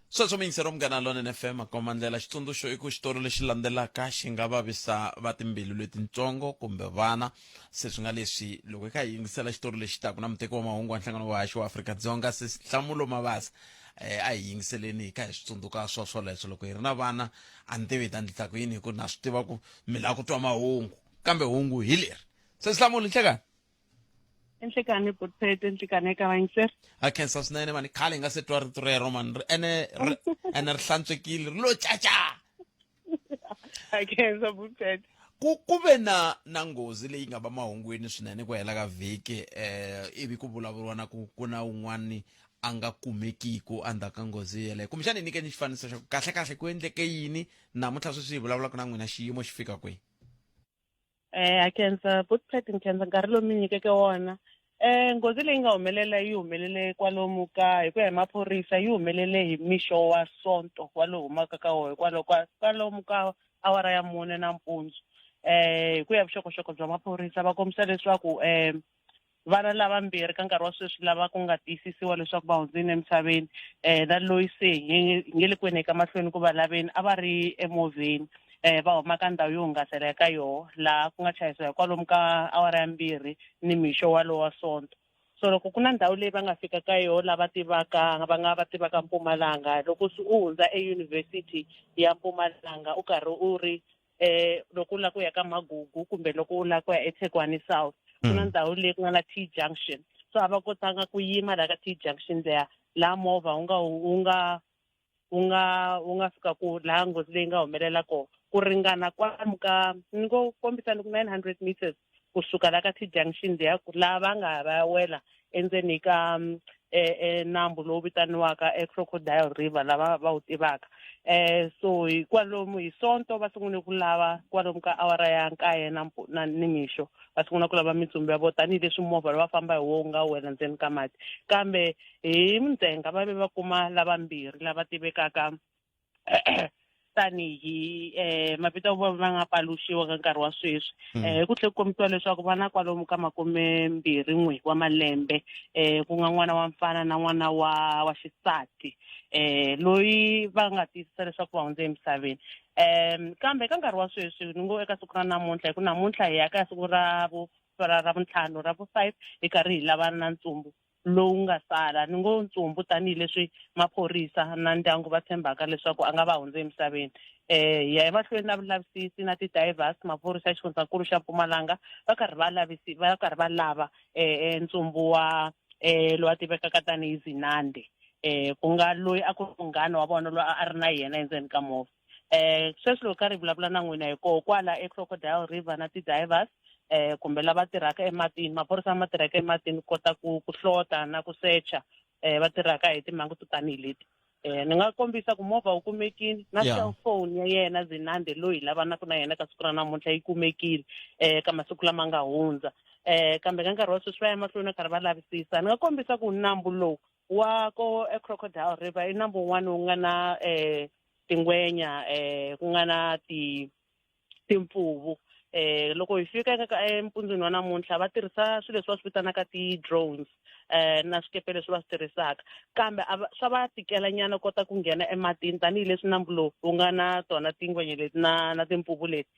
Sweswo miyingiseri wa Munghana Lonene FM komba ndlela xitsundzuxo i ku xitori lexi landzelaka xi nga vavisa va timbilu letintsongo kumbe vana se swi nga leswi loko hi kha hi yingisela xitori lexi taka na muteki wa mahungu wa nhlangano wa haxi wa Afrika-Dzonga se Nhlamulo Mabasa eh, a hi yingiseleni hi kha hi swi tsundzuka swo swoleswo loko hi ri na vana a ni tivi hi ta endlisa ku yini hi ku na swi tiva ku mi lava ku twa mahungu kambe hungu hi leri se Nhlamulo nhlekani Enhlekani Butpete enhlekani eka vayingiseri. A khensa swinene mani khale hi nga se twa rito rero mani ri ene ri ene ri hlantswekile ri lo caca. A khensa Butpete. Ku ku ve na na nghozi leyi nga va mahungwini swinene ku hela ka vhiki eh ivi ku vulavuriwa na ku ku na un'wani a nga kumekiku endzhaku ka nghozi yeleyo kumbexana hi nyikeni xifaniso xa ku kahle kahle ku endleke yini namuntlha sweswi hi vulavulaka na n'wina xiyimo xi fika kwihi Eh a khensa Butpet ni khensa nkarhi lowu mi nyikeke wona. Eh nghozi leyi nga humelela yi humelele kwalomu ka hi ku ya hi maphorisa yi humelele hi mixo wa Sonto wa lowu humaka ka wona hikwalaho ka kwalomu ka awara ya mune nampundzu. Eh hi ku ya vuxokoxoko bya maphorisa va kombisa leswaku eh Vana lavambirhi ka nkarhi wa sweswi lava ku nga tiyisisiwa leswaku va hundzile emisaveni um na loyi se hi nge le ku yeni eka mahlweni ku va laveni a va ri emovheni um va huma ka ndhawu yo hungasela eka yoho laha ku nga chayisiwa hi kwalomu ka awara ya mbirhi nimixo walowo wa Sonto. So loko ku na ndhawu leyi va nga fika ka yoho lava tivaka va nga va tivaka Mpumalanga loko u hundza eyunivhesiti ya Mpumalanga u karhi u ri eh loko u lava ku ya ka Magugu kumbe loko u lava ku ya eThekwani South ku na ndhawu leyi ku nga na T junction so a va kotanga ku yima laha ka T junction leya laha movha wu nga wu nga wu nga wu nga fika ku laha nghozi leyi nga humelela kona ku ringana kwalomu ka ni ngo kombisa ni ku 900 meters kusuka la ka T-junction leya ku laha va nga va ya wela endzeni ka e, e nambu lowu vitaniwaka e Crocodile River lava va wu tivaka eh so hi kwalomu hi sonto va sungule ku lava kwalomu ka awara ya nkaye na na nimixo va sungula ku lava mitsumbu ya vona tanihileswi movha lowu va famba hi wona wu nga wela ndzeni ka mati kambe hi mundzhenga va ve va kuma lavambirhi lava tivekaka tanihi eh mavito ya vona ma nga paluxiwa ka nkarhi wa sweswi eh ku tlhela ku kombisiwa leswaku va na kwalomu ka makumembirhi n'we wa malembe eh ku nga n'wana wa mfana na n'wana wa wa xisati eh loyi va nga tiyisisa leswaku va hundze emisaveni um kambe ka nkarhi wa sweswi ni ngo eka siku ra namuntlha hi ku namuntlha hi ya ka siku ra vu ra ra vuntlhanu ra vu five hi karhi hi lavana na ntsumbu lowu nga sala ni ngo ntsumbu tanihileswi maphorisa na ndyangu va tshembaka leswaku a nga va hundze emisaveni eh hi ya emahlweni na vulavisisi na ti-divers maphorisa ya xifundzankulu xa Mpumalanga va karhi va lavisi va karhi va lava eh ntsumbu wa eh loyi a tivekaka tanihi Zinande eh ku nga loyi a ku ri munghana wa vona loyi a ri na yena endzeni ka movha eh sweswi loko karhi hi vulavula na n'wina hi koho kwala eCrocodile River na ti-divers eh kumbe lava tirhaka ematini maphorisa lama tirhaka ematini ku kota ku ku hlota na ku secha eh va tirhaka hi timhangu to tanihi leti eh ni nga kombisa ku movha wu kumekile na Yeah. cellphone ya yena Zinande loyi hi lavanaka na yena ka siku ra namuntlha yi kumekile eh ka masiku lama nga hundza eh kambe ka nkarhi wa sweswi va ya mahlweni va karhi va lavisisa ni nga kombisa ku nambu lowu wa ko eCrocodile River i nambu wun'wana wu nga na eh tingwenya eh ku nga na ti timpfuvu eh loko hi fika eka empundzwini wa namuntlha va tirhisa swilo leswi va swi vitanaka ti-drones eh na swikepe leswi va swi tirhisaka kambe swa va tikela nyana kota ku nghena ematini tanihileswi nambu lowu wu nga na tona tingwenya leti na na timpfuvu leti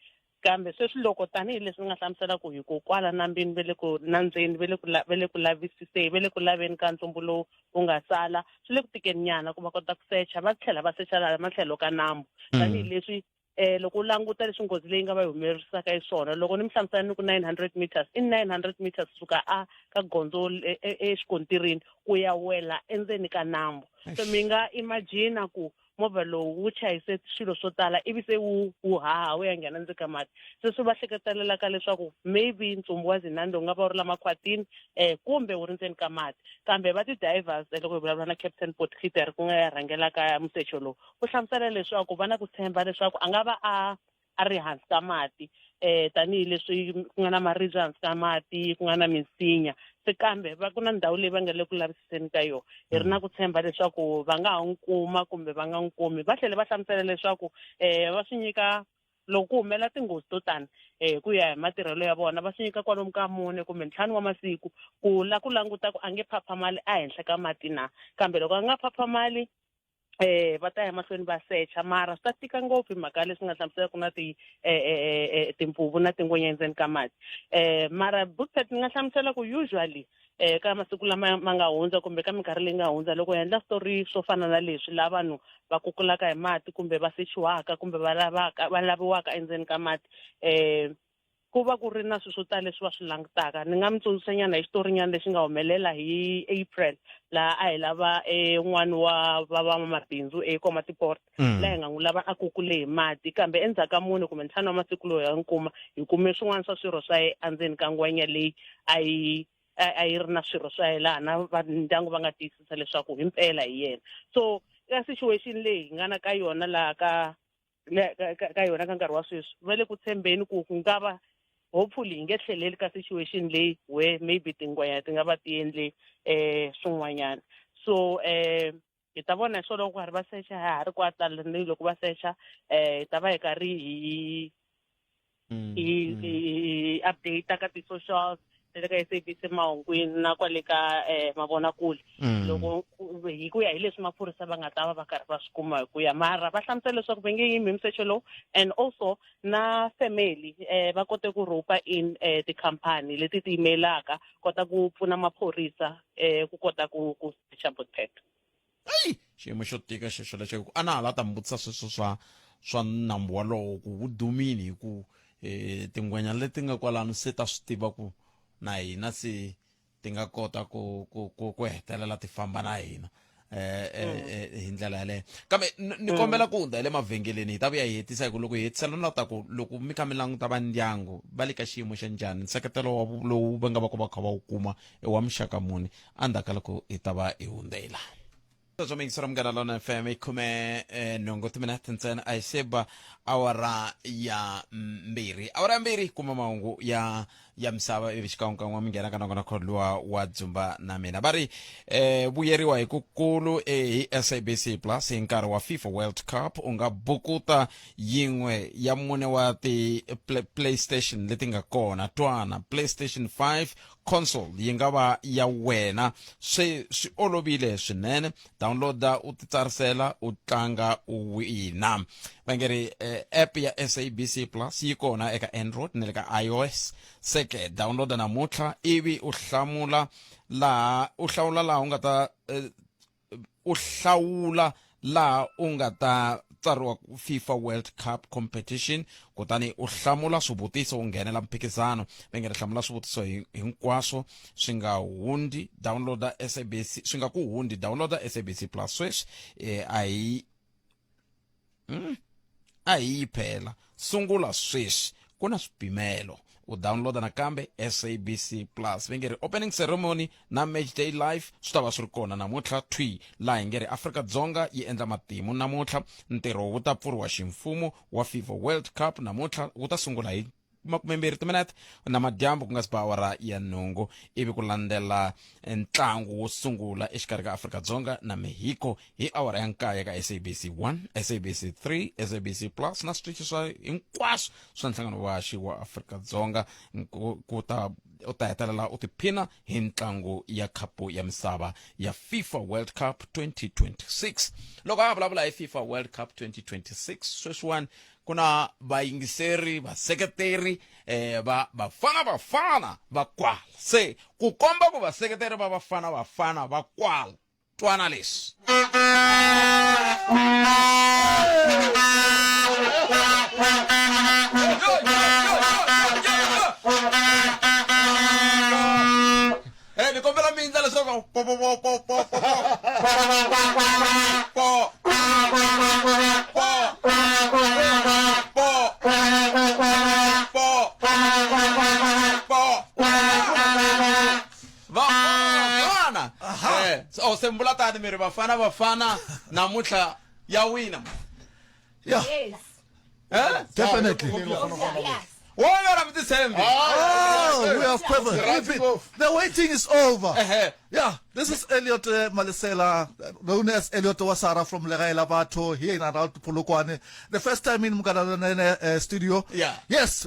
kambe sweswi loko tanihileswi ni nga hlamusela ku hi ku kwala nambini ve le ku nandzeni ve le ku ve le ku lavisiseni ve le ku laveni ka ntsumbu lowu wu nga sala swi le ku tikeni nyana ku va kota ku secha va tlhela va secha laha matlhelo ka nambu tanihileswi eh loko u languta leswi nghozi leyi nga va yi humelerisaka xiswona loko ni mi hlamusela ni ku 900 meters i 900 meters suka a ka gondzo exikontirini ku ya wela endzeni ka nambu so mi nga imagine ku movha lowu wu chayise swilo swo tala ivi se wu wu haha wu ya nghena ndzeni ka mati se swi va hleketelelaka leswaku maybe ntsumbu wa Zinande wu nga va wu ri la makhwatini um kumbe wu ri ndzeni ka mati kambe va ti-divers loko hi vulavula na Captain Potgieter ku nga ya rhangelaka musecho lowu u hlamusela leswaku va na ku tshemba leswaku a nga va a a ri hansi ka mati eh tanihileswi ku nga na maribye hansi ka mati ku nga na minsinya se kambe va ku na ndhawu leyi va nga le ku lavisiseni ka yona hi ri na ku tshemba leswaku va nga ha n'wi kuma kumbe va nga n'wi kumi va tlhele va hlamusela leswaku um va swi nyika loko ku humelela tinghozi to tani um ku ya hi matirhelo ya vona va swi nyika kwalomu ka mune kumbe ntlhanu wa masiku ku la ku languta ku a nge phaphamali ehenhla ka mati na kambe loko a nga phaphamali eh va ta ya mahlweni va secha mara swi ta tika ngopfu hi mhaka leswi nga hlamusela ku na ti eh, eh, eh, timpfuvu na tingwenya endzeni ka mati mara bookpet ni nga hlamusela ku usually eh ka masiku lama ma nga hundza kumbe ka minkarhi leyi nga hundza loko hi endla switori swo fana na leswi laha vanhu va kukulaka hi mati kumbe va sechiwaka kumbe va lavaka va laviwaka endzeni ka mati ku va ku ri na swilo swo tala leswi va swi langutaka ni nga mi tsundzuxanyana hi xitorinyana lexi nga humelela hi April laha a hi lava un'wana wa va van'wamabindzu eKomatipoort laha hi nga n'wi lava a kukule hi mati kambe endzhaku ka mune kumbe ntlhanu wa masiku loyi ha n'wi kuma hi kume swin'wana swa swirho swa ye endzeni ka ngwenya leyi a yi a yi ri na swirho swa yena laha na va ndyangu va nga tiyisisa leswaku himpela hi yena so ka situation leyi hi nga na ka yona laha ka ka yona ka nkarhi wa sweswi va le ku tshembeni ku ku nga va hopefully hi nge tlheleli ka situation leyi where maybe tingwenya ti nga va ti endle swin'wanyana so hi ta vona hi swona loko karhi va secha ha ha ri kwatala ni loko va secha hi ta va hi karhi hi hi hi update ka ti-socials na le ka SABC Mahungwini na kwale ka mavonakule loko hi ku ya hi leswi maphorisa va nga ta va va karhi va swi kuma hi ku ya mara va hlamusela leswaku va nge yimi hi musecho lowu and also na family va kote ku rope in tikhampani leti ti yimelaka kota ku pfuna maphorisa ku kota ku ku secha Bothpet. Eyi xiyimo xo tika xexo lexo hi ku a na ha la ta mi vutisa sweswo swa swa nambu walowo ku wu dumile hi ku um tingwenya leti nga kwalano se ta swi tiva ku na hina se ti nga kota ku ku ku ku hetelela ti famba na hina eh, eh, eh, hi ndlela yaleyo kambe ni kombela ku hundza hi le mavhengeleni hi ta vuya hi hetisa hi ku loko hi hetisela na ta ku loko mi kha mi languta va ndyangu va le ka xiyimo xa njhani nseketelo wa lowu va nga va ku va kha va wu kuma i wa muxaka muni endzhaku ka loko hi ta va hi hundzela sweswo miyingisero munghana lona fm i khume nhungu timinete ntsena a hi se ba awara ya mbirhi awara ya mbirhi kuma mahungu ya ya misava ivi xikan'wekan'we mi nghena ka nongonoko luwa wa dzumba na mina va ri vuyeriwa hi kukulu hi SABC Plus hi nkarhi wa FIFA World Cup u nga bukuta yin'we ya mune wa ti PlayStation leti nga kona twana PlayStation 5 console yi nga va ya wena swi swi olovile swinene downloada u titsarisela u tlanga u wina va nge ri eh, app ya SABC Plus yi kona eka Android na le ka iOS se ke downloada namuntlha ivi u hlamula laha u hlawula laha u nga ta eh, u hlawula laha u nga ta tsariwa FIFA World Cup competition kutani u hlamula swivutiso u nghenela mphikizano va nge ri hlamula swivutiso hinkwaswo swi nga hundzi downloada SABC swi nga ku hundzi downloada SABC Plus sweswi a hi a hi yi phela sungula sweswi ku na swipimelo u downloada nakambe SABC Plus va nge ri opening ceremony na match day live swi ta va swi ri kona namuntlha thwi laha hi nge ri Afrika-Dzonga yi endla matimu namuntlha ntirho wu ta pfuriwa ximfumo wa FIFA World Cup namuntlha wu ta sungula hi makumembirhi timinete na madyambu ku nga si ba awara ya nhungu ivi ku landzela ntlangu wo sungula exikarhi ka Afrika-Dzonga na Mexico hi awara ya nkaye ka SABC 1 SABC 3 SABC Plus na switichi swa hinkwaswo swa nhlangano wa xi wa Afrika-Dzonga ku ta u ta hetelela u tiphina hi ntlangu ya khapu ya misava ya FIFA World Cup 2026 loko a vulavula hi FIFA World Cup 2026 sweswiwani ku na vayingiseri vaseketeri va Bafana Bafana va kwala se ku komba ku vaseketeri va Bafana Bafana va kwala twana leswi ni kombela mi endla leswaku po po po po po po po po. vula tani mi ri Bafana Bafana namuntlha ya wina. Yeah. Yes. Eh? Definitely. Yes. Why are you saying? Oh, we have perfect. The waiting is over. Yeah, this is Elliot Malesela, known as Elliot Wasara from Legae La Batho here in around Polokwane. The first time in Munghana Lonene studio. Yeah. Yes,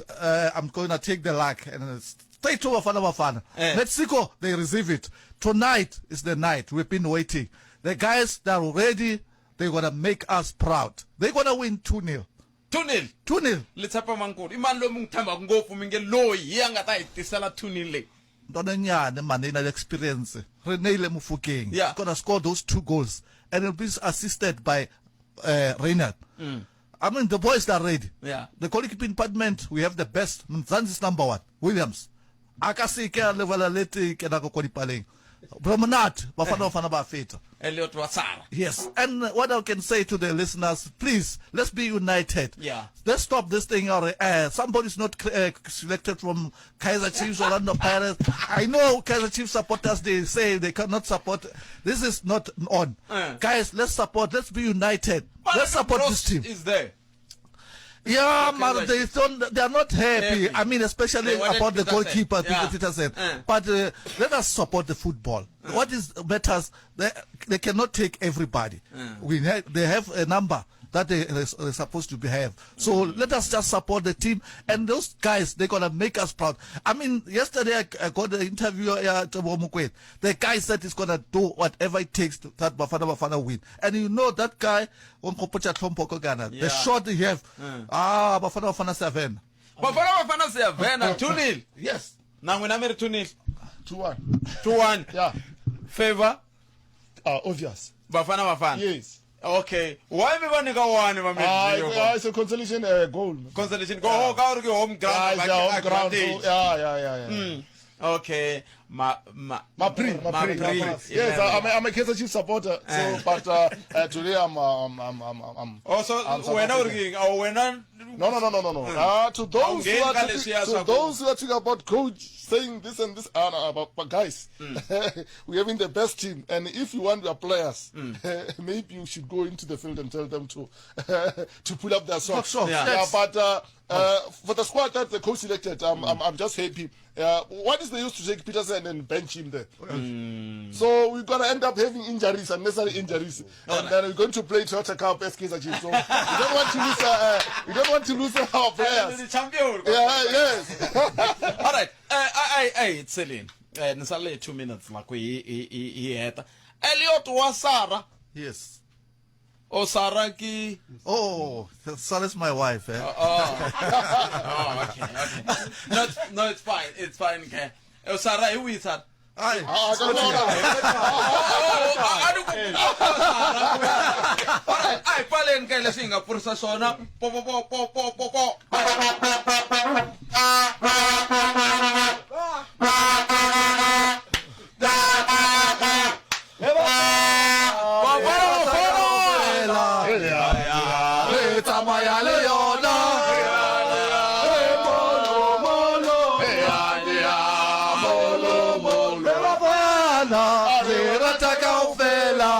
I'm going to take the luck and straight to Bafana Bafana. Mexico, they receive it. Tonight is the night. We've been waiting. The guys that are ready, they're going to make us proud. They're going to win 2-0. 2-0. 2-0. Le tshepa mankulu. I mani loyi mi n'wi tshembaka ngopfu mi nge loyi hi a nga ta hi tisela 2-0 leyi? Ntwana nyane mane ina le experience. Re neile Mofokeng. Yeah. He's going to score those 2 goals and it'll be assisted by Reynard. I mean, the boys are ready. Yeah. The goalkeeping department, we have the best. Mzansi's number 1, Williams. A ka se ke a level le te ke nako kwa dipaleng. Bro Monate, Bafana Bafana ba feta. Elliot Wasara. Yes, and what I can say to the listeners, please, let's be united. Yeah. Let's stop this thing. Or somebody's not selected from Kaizer Chiefs, Orlando Pirates. I know Kaizer Chiefs supporters, they say they cannot support. This is not on. Guys, let's support. Let's be united. But Let's support Ross this team. is there. Yeah, Okay, man, right. they don't, they are not happy. Happy. I mean, especially They wanted about the Petersen. goalkeeper, Yeah. Petersen. But let us support the football. What is matters, they cannot take everybody. They have a number that they're supposed to behave. So let us just support the team. And those guys, they're going to make us proud. I mean, yesterday I got the interview at Mokwena. The guy said he's going to do whatever it takes to that Bafana Bafana win. And you know that guy, the Yeah. shot he have, Bafana Bafana 7. Bafana Bafana 7, 2-0. Yes. Now when I'm 2-0. 2-1. 2-1. Yeah. Favor? Obvious. Bafana Bafana. Yes. Okay. Why me ba nika one ba It's a consolation goal. Consolation goal. Oh, ka hore ke home ground. Yeah, it's a home ground. So, yeah. Okay. Ma, ma, Mapri, Mapri, Mapri. Mapri. Yes, I'm a Kaizer Chiefs supporter. So, but today I'm Oh, so I'm South wena o African. re keng? Oh, wena No, no, no, no, no, no. To those who are Awungeni talking, ka leswiya to swa ku- those who are talking about coach saying this and this, no, but guys, we're having the best team, and if you want your players, maybe you should go into the field and tell them to pull up their socks. Socks, Yeah, yes. but for the squad that the coach selected, I'm just happy. What is the use to take Petersen and bench him there? So we're going to end up having injuries, unnecessary injuries, and then we're going to play Toyota Cup as Kaizer Chiefs. So we don't want to lose. We don't want to lose our players. The champion. Yeah, yes. All right. Celine. Ni sale 2 minutes la ku hi heta. Elliot wa Sarah. Yes. Oh, Sarah ki. Oh, Sarah's my wife. Oh. Oh, okay, okay. No, no, it's fine. It's fine. Okay. Oh, Sarah, who is that? Aye. Ai, palen ka leswi hi nga pfurisa swona. Po, po, po, po, po, po, po. Re tsamaya le yona. Re molo, molo. Molo, molo. Re bafana, re rata kaofela.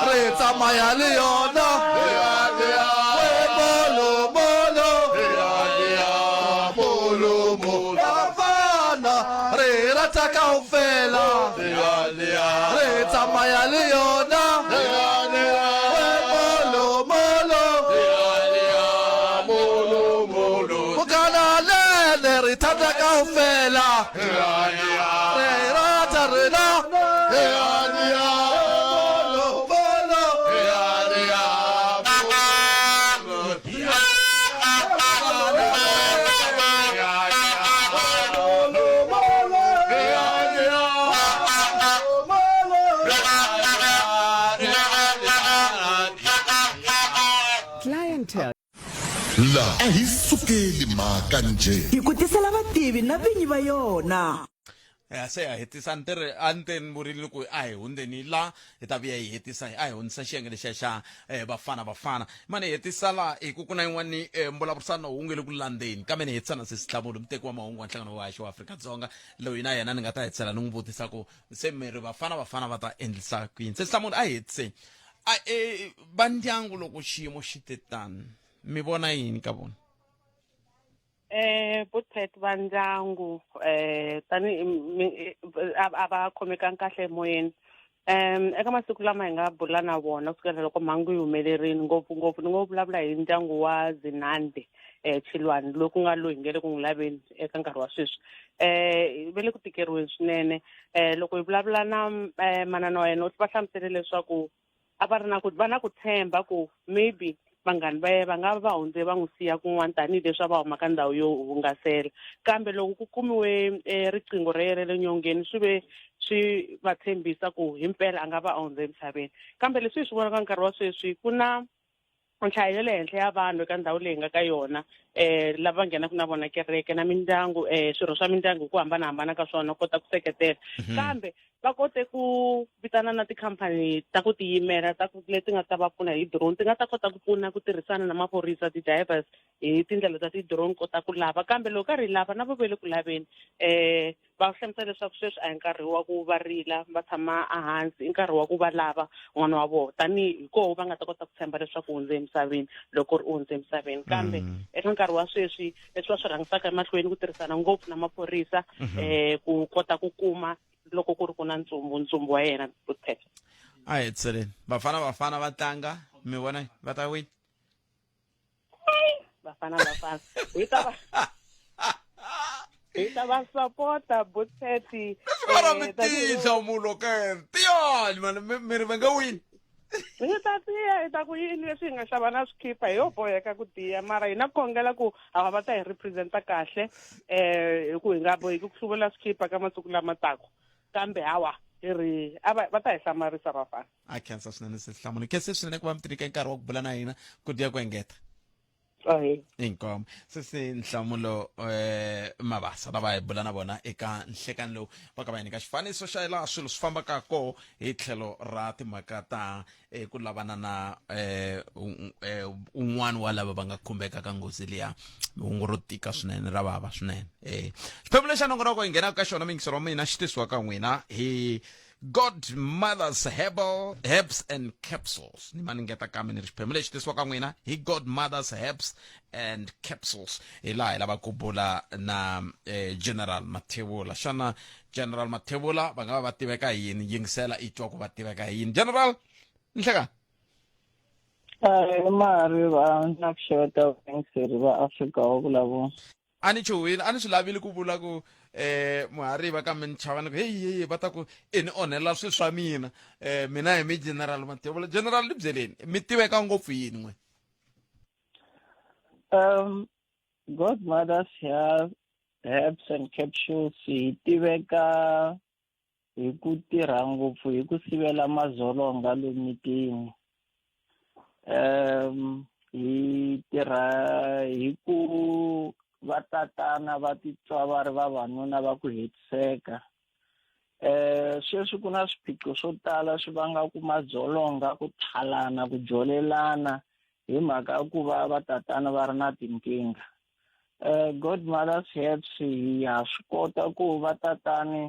Re tsamaya le yona. Re molo, molo. Molo, molo. Re bafana, re rata kaofela. Re tsamaya le yona. Re molo, molo. Bokana le le re thata kaofela. Re rata rena. Molo, molo. Clientele. La a hi sukeli mhaka nje. Hi ku tisela vativi na vinyi va yona. Ya se ya hetisa ni ri a ni te ni vurile ku a hi hundzeni la hi ta vuya hi hetisa a hi hundzisa xiyenge lexiya xa eh, bafana bafana mani hi hetisa la hi ku ku na yin'wani eh, mbulavurisano wu nge le ku landzeni kambe ni hetisa na sesi Nhlamulo muteki wa mahungu wa nhlangano wa haxi wa Afrika-Dzonga loyi na yena ni nga ta hetisela ni n'wi vutisa ku se mi ri bafana bafana va ta endlisa ku yini sesi Nhlamulo a hi hetiseni a eh, va ndyangu loko xiyimo xi te tani mi vona yini ka vona Eh Bootpet va ndyangu eh tani a va khomekangi kahle emoyeni um eka masiku lama hi nga bula na vona kusukela loko mhangu yi humelerile ngopfungopfu ni ngo vulavula hi ndyangu wa Zinande eh Chilwani loyi ku nga loyi hi nge le ku n'wi laveni eka nkarhi wa sweswi eh va le ku tikeriweni swinene eh loko hi vulavula na manana wa yena u va hlamusele leswaku a va ri na ku va na ku tshemba ku maybe vanghani va yena va nga va hundze va n'wi siya kun'wana tanihileswi a va huma ka ndhawu yo hungasela kambe loko ku kumiwe eh, riqingho ra yena ra le nyongeni swi ve swi va tshembisa ku himpela a nga va a hundze emisaveni kambe leswi hi swi vonaka nkarhi wa sweswi ku na nhlayo ya le henhla ya vanhu eka ndhawu leyi nga ka yona eh lava nghenaka na vona kereke na mindyangu eh swirho swa mindyangu hi ku hambanahambana ka swona kota ku seketela mhm. kambe va kote ku vitana na tikhampani ta ku tiyimela ta ku leti nga ta va pfuna hi drone ti nga ta kota ku pfuna ku tirhisana na maphorisa ti-divers hi tindlela ta ti-drone kota ku lava kambe loko karhi hi lava na vo ve le ku laveni eh va hlamusela leswaku sweswi a hi nkarhi wa ku va rila va tshama ehansi i nkarhi wa ku va lava n'wana wa vona tanihi hi koho va nga ta kota ku tshemba leswaku u hundze emisaveni loko ri u hundze emisaveni kambe mm. eka nkarhi wa sweswi leswi va swi rhangisaka emahlweni ku tirhisana ngopfu na maphorisa um ku kota ku kuma loko ku ri ku na ntsumbu ntsumbu wa yena ku a hi tseleni bafana bafana va tlanga mi vona va ta wina bafana bafana hi ta va hi ta va sapota boteti mara mi tinhlamulo ke tiyani mani mi ri va nga wini hi ta tiya hi ta ku yini leswi hi nga xava na swikhipa hi yo boheka ku tiya mara hi na khongela ku hava va ta hi representa kahle um hi ku hi nga boheki ku hluvula swikhipa ka masiku lama taku kambe hawa hi ri a va va ta hi hlamarisa vafana a khensa swinene se hlamula khense swinene ku va mi tinyika nkarhi wa ku bula na hina ku dya ku engeta inkomo sesi nhlamulo eh mabasa lava hi bula na vona eka nhlekani lowu va ka va hi nyika xifaniso xa laha swilo swi fambaka koho hi tlhelo ra timhaka ta eh, ku lavana na eh, eh, un'wana wa lava va nga khumbeka ka nghozi liya hungu ro tika swinene ra vava swinene eh xiphemu lexa nongonoko hi nghenaka ka xona miyingisero wa mina xi tisiwa ka n'wina hi Godmother's Herbal Herbs and Capsules ni mani ngeta kambe ni ri xiphemu lexi tisiwa ka n'wina hi Godmother's Herbs and Capsules hi laha hi lava ku bula na eh, General Mathebula xana General Mathebula va nga va va tiveka hi yini yingisela i twa ku va tiveka hi yini General nhleka Ahee mari va na ku xeweta vayingiseri va Afrika wa vulavula. A ni chuhile a ni swi lavile ku vula ku eh muhariva kambe ni chava ni ku heyi heyi va ta ku i ni onhela swilo swa mina eh mina hi mi General Mathebula General ni byeleni mi tiveka ngopfu yini n'we Um Godmother's Health Herbs and Capsules yi tiveka hi ku tirha ngopfu hi ku sivela madzolonga lomu mitini um hi tirha hi ku va tatana va titwa va ri vavanuna va ku hetiseka eh sweswi ku na swiphiqo swo tala swi vangaku madzolonga ku thalana ku jolelana hi mhaka ya ku va vatatana va ri na tinkingha eh Godmother's Herbs hi ha swi kota ku vatatani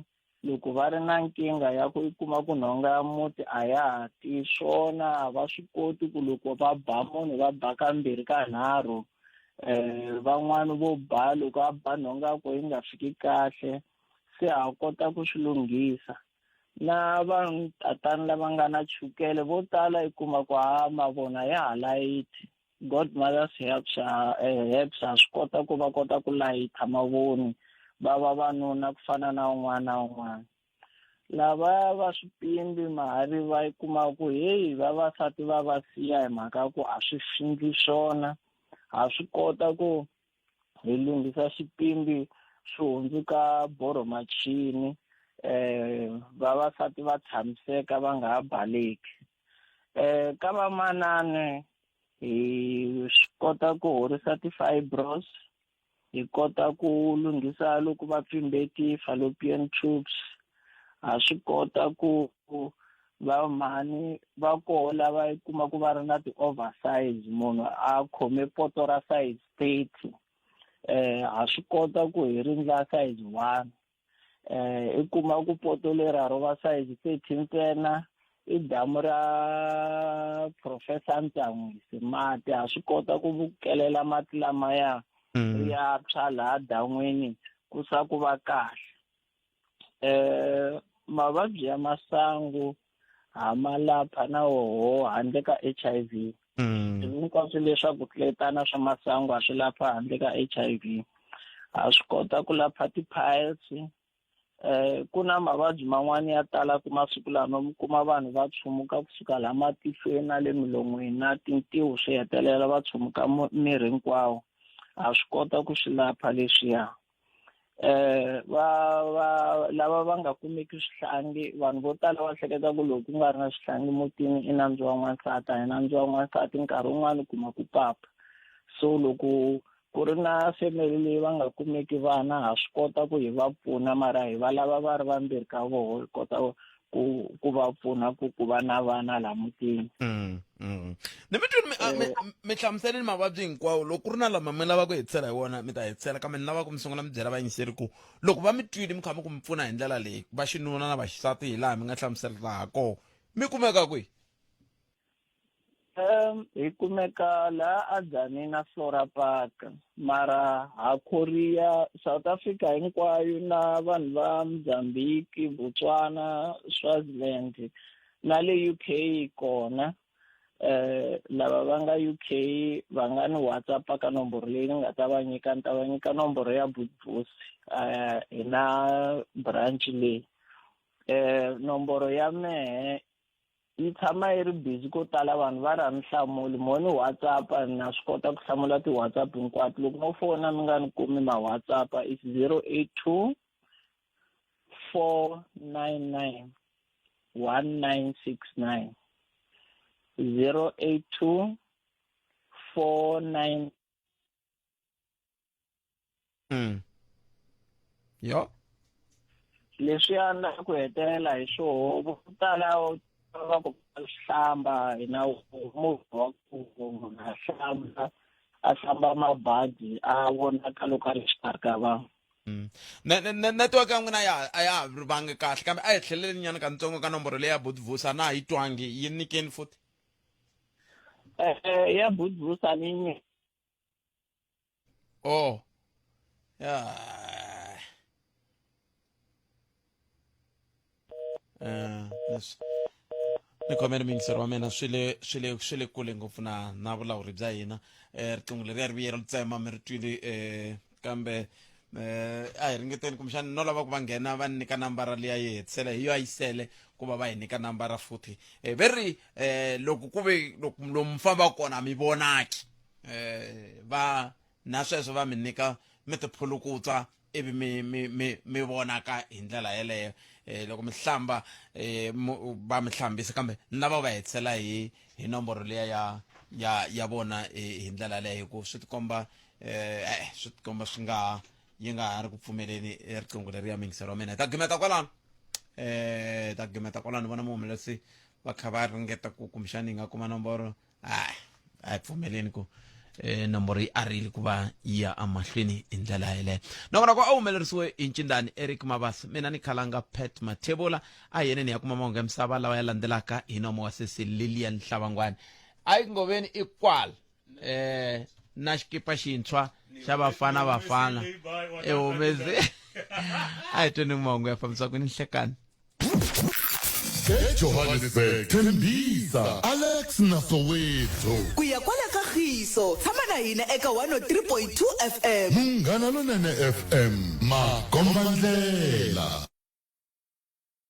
loko va ri na nkingha ya ku i kuma ku nhonga ya muti a ya ha tiyi swona a va swi koti ku loko va ba munhu va ba kambirhi kanharhu eh van'wani vo ba loko a ba nhonga ya ku yi nga fiki kahle se ha kota ku swi lunghisa na vanhu tatana lava nga na chukele vo tala i kuma ku ha mavona ya ha layithi Godmother's Helps eh, Herbs ha swi kota ku va kota ku layitha mavoni va vavanuna ku fana na un'wana na un'wana lava va swipimbi mahari va yi kuma ku heyi vavasati va va siya hi mhaka ku a swi endli swona ha swi kota ku hi lunghisa xipimbi swi hundzuka boromachini eh vavasati va tshamiseka va nga ha baleki eh ka vamanani hi swi kota ku horisa ti-fibros Hi kota ku lunghisa loko va pfimbe ti-fallopian tubes. Ha swi kota ku va mhani va koho lava yi kuma ku va ri na ti-oversize munhu a khome poto ra size 30 eh ha swi kota ku hi rindla size 1 eh i kuma ku poto leri ro va size 13 ntsena i damu ra professor Ntsan'wisi mati ha swi kota ku kelela mati lamaya mm. ya tshwa laha dan'wini ku sa ku va kahle eh mavabyi ya masangu ha ma lapha na woho handle ka HIV mm. hinkwaswo leswaku tletana swa masangu a swi lapha handle ka HIV ha swi kota ku lapha ti-piles eh ku na mavabyi man'wani ya tala ku masiku lama mi kuma vanhu va tshumuka kusuka laha matihlweni na le milon'wini na tintiho swi hetelela va tshumuka miri hinkwawo ha swi kota ku swi lapha leswiya eh va va lava va nga kumeki swihlangi vanhu vo tala va hleketa ku loko ku nga ri na swihlangi mutini i nandzu wa n'wansati a hi nandzu wa n'wansati nkarhi wun'wani u kuma ku papa so loko ku ri na family leyi va nga kumeki vana ha swi kota ku hi va pfuna mara hi va lava va ri vambirhi ka voho hi kota ku ku va pfuna ku ku va na vana laha mutini mm, mm. ni mi twini mi, eh. mi hlamuseleni mavabyi hinkwawo loko ku ri na lama mi lava ku hetisela hi wona mi ta hetisela kambe ni lava ku mi sungula mi byela vayingiseri ku loko va mi twile mi kha mi ku mi pfuna hi ndlela leyi va xinuna na vaxisati hi laha mi nga hlamusela ha koho mi kumeka kwihi Um hi kumeka laha aDzanini na Flora Park mara ha khoriya South Africa hinkwayo na vanhu va Mozambique, Botswana, Swaziland na le UK kona eh lava va nga UK va nga ni WhatsApp ka nomboro leyi ni nga ta va nyika ni ta va nyika nomboro ya Budbus eh hi na branch leyi eh nomboro ya mehe yi tshama yi ri busy ko tala vanhu va ri a ni hlamuli mo ni whatsapp na swi kota ku hlamula ti-whatsapp hinkwato loko mo fona mi nga ni kumi ma whatsapp is 082 499 1969 082 49 mm. yo leswiya na ku hetelela hi swoho vo tala va ku hlamba hi na movha wa ku munhu a hlamba a hlamba mabadi a vonaka loko a ri xikarhi ka vanhu mm. network ya n'wina ya a ya ha ri vangi kahle kambe a hi tlheleleni nyana katsongo ka nomboro leyi ya budvusa na ha yi twangi yi nyikeni futhi eh ya budvusa ni Oh. Ya. Eh, leswi ni khomele muyingiseri wa mina swi le swi le swi le kule ngopfu na na vulawuri bya hina eh riqingho leriya ri vuye ri tsema mi ri twile eh kambe eh a hi ringeteni kumbexana no lava ku va nghena va nyika nambara liya yi hetisela hi yo a yi sele ku va va hi nyika nambara futhi eh ve ri eh loko ku ve loko lomu fambaka kona a mi vonaki eh va na sweswo va mi nyika mi tiphulukutsa ivi mi mi mi mi vonaka hi ndlela yeleyo eh loko mi hlamba eh va mi hlambisa kambe ni lava va hetisela hi hi nomboro liya ya ya ya vona eh, hi ndlela yaleyo hi ku swi tikomba eh, eh swi tikomba swi nga yi nga ha ri ku pfumeleni eh, riqingho leri ya mingiselo wa mina hi ta gimeta kwalano eh ta gimeta kwalano vona muhumelerisi va kha va ringeta ku kumbexani hi nga kuma nomboro a a hi pfumeleni ku eh, nomboro yi arile ku va yi ya emahlweni hi ndlela yeleyo nongonoko a humelerisiwe hi ncindani eric mabasa mina ni khalanga pat mathebula a hi yeneni ya kuma mahungu ya misava lawa ya landzelaka hi nomo wa sesi lilian hlavangwani a yi ngoveni i kwala eh na xikipa xintshwa xa vafana vafana e humese a hi tweni mahungu ya fambisa ku ni nhlekani ejohannesburg tembisa alex na soweto ku ya kwala ka khiso tshama na hina eka 103.2 fm munghana lonene fm makombandlela.